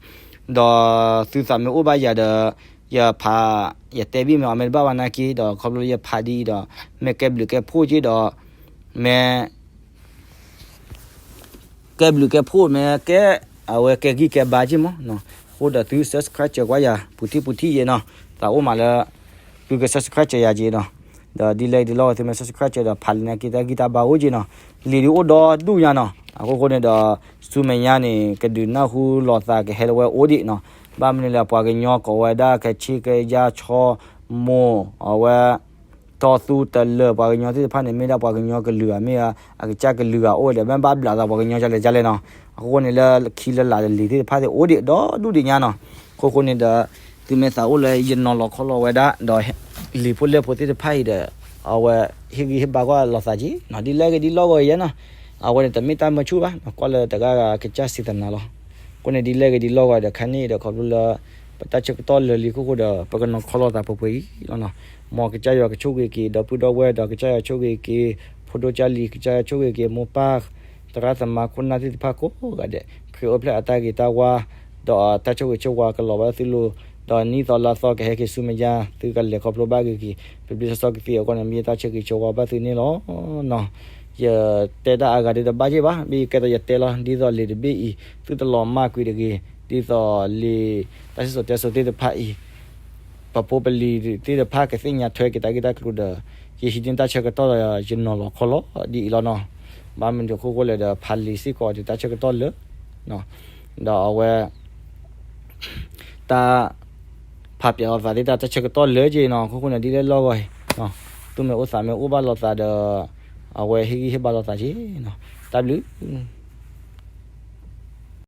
ဒီးသုသးမ့ၢ်အိၣ်ဘၣ်ယၤဒီး ယဖး ယတဲဘၣ်မ့ၢ်အီၤမ့ၢ်တဘၣ်ဘၣ်နာ်က့ဒီး ခီဖျိလၢယဖးဒ်အံၤဒီး မ့ၢ်ကဲဘျုးကဲဖှိၣ်က့ဒီး မ့ၢ် ကဲဘျုးကဲဖှိၣ်မ့ၢ်ကဲ အဝဲကဲဂံၢ်ကဲဘါက့မး, အဃိဒီးသု subscribe စၢၤကွၢ်ယၤ ပူၤထံၣ်ပူၤထံၣ်ယဲနီၤ, သးအိၣ်မးလၢ သုက subscribe စၢၤယၤက့နီၤ, ဒီးဒ်လဲၣ်ဒ်လဲၣ်ဂ့ၤသုမ့ၢ် subscribe စၢၤဒီး ဖးလံာ်နာ်က့တၢ်ဂံၢ်တၢ်ဘါအိၣ်က့နီၤ, လံာ်ဒုးအိၣ်ဒီဒူၣ်ညါနီၤ, အဃိဃိန့ၣ်ဒီး ဆူမဲာ်ညါန့ၣ် ကဒုးနၢ်ဟူလီၤသးကဟဲလၢဝဲအိၣ်ဒံးနီၤ, ဘၣ်မနုၤလဲၣ်ပှၤကညီကိးဝဲဒၣ် ကဆ့ကယါ ဆီမိၢ် အဝဲ တီသူတလၢာ် ပှၤကညီသ့ၣ်တဖၣ်န့ၣ် မ့ၢ်ဒၣ်ပှၤကညီကလုာ်ဧါ မ့ၢ်အကစၢ်ကလုာ်ဧါအိၣ်ဝဲဒီး မ့ၢ်ဘၣ်ဘျးသးပှၤကညီကလဲၣ်ကလဲၣ်နီၤ, အဃိန့ၣ်လၢခံလၢလာ်လံာ်သ့ၣ်တဖၣ်သ့ၣ်အိၣ်ဒံးဒီဒူၣ်ဒံးညါနီၤ, အဃိဃိန့ၣ်ဒီး သုမ့ၢ်သးအိၣ်လၢယနီၤလီၤခီလီၤဝဲဒၣ်ဒီး လံာ်ဖိလဲၢ်ဖိသ့ၣ်တဖၣ်အံၤဒီး အဝဲဟ့ၣ်ဂံၢ်ဟ့ၣ်ဘါကွၢ်လိာ်သးက့နီၤ, ဒ်လဲၣ်ဂ့ၤဒ်လဲၣ်ဂ့ၤယဲနီၤ, အဝဲန့ၣ်တမ့ၢ်တၢ်မၢဆူၣ်ဘၣ် ကွၢ်လၢတဂၤဂၤကစၢ်စံးသနာ်လီၤ, အဃိန့ၣ်ဒ်လဲၣ်ဂ့ၤဒ်လဲၣ်ဂ့ၤဒီးခါန့ၣ်ဒီး ခီဖျိလၢ ပတၢ်ဆၢကတီၢ်လၢာ်လံအဃိဃိဒီး ပကနီၤခီလီၤသးပှဲၤပှဲၤအံၤလီၤနီၤ, မ်ကစၢ်ယွၤကဆိၣ်ဂ့ၤက့ၤ ဒီပုၢ်ဒီဝဲၢ်ဒီးကစၢ်ယွၤဆိၣ်ဂ့ၤက့ၤ ဖိဒိၣ်ကၢ်လံၤ ကစၢ်ယွၤဆိၣ်ဂ့ၤက့ၤ မိၢ်ပၢ် သရၣ်သမါခိၣ်နၢ်သ့ၣ်တဖၣ်ကိးဂၤဒဲး ခရံာ်အိၣ်ဖျဲၣ်အတၢ်ဂ့ၤတၢ်ဝါ ဒီးတၢ်ဆိၣ်ဂ့ၤဆိၣ်ဝါကလီၤဘၣ်သုလိၤ, ဒီးနံၣ်သီလါသီကဟဲက့ၤဆူမဲာ်ညါ သုကလဲၤခီဖျိဘၣ်ဂ့ၤက့ၤ ပျံၤပျံၤစီစီကသ့အဂီၢ်န့ၣ် မ့ၢ်ယတၢ်ဆၢဂ့ၤဆၢဝါဘၣ်သုန့ၣ်လီၤနီၤ, ယတဲတၢ်အါဂၤဒ်တဘၣ်က့ဘၣ် မ့ၢ်ယကဲသိးယတဲလီၤ ဒ်သိးလံာ်တဘ့ၣ်အံၤ သုတလီၤမၢ်ကွံာ်တဂ့ၤ, ဒ်သိးလံာ်တၢ်စံၣ်စိၤတဲစိၤသ့ၣ်တဖၣ်အံၤ ပဖိပလံၤသ့ၣ်တဖၣ်ကသ့ၣ်ညါထွဲက့ၤတၢ်ဂ့ၢ်တၢ်ကျိၤဒီး ယဟံးန့ၢ်တၢ်ဆၢကတီၢ်ဒီးယနီၤလီၤခီလီၤဒ်အံၤလီၤနီၤ, ဘၣ်မနုၤအဃိဃိလဲၣ်ဒီး ဖးလံာ်စ့ၢ်ကီးဒီးတၢ်ဆၢကတီၢ်လၢာ် ဒီးအဝဲ တၢ် ဖးပၠးလိာ်သးသ့ၣ်တၢ်တၢ်ဆၢကတီၢ်လၢာ်က့နီၤ, အဃိဃိန့ၣ်ဒ်လဲၣ်လီၢ်ဂီၤအံၤ သုမ့ၢ်အိၣ်သးမ့ၢ်အိၣ်ဘၣ်လိာ်သးဒီး အဝဲဟ့ၣ်ဂံၢ်ဟ့ၣ်ဘါလိာ်သးက့နီၤ, တၢ်ဘျုး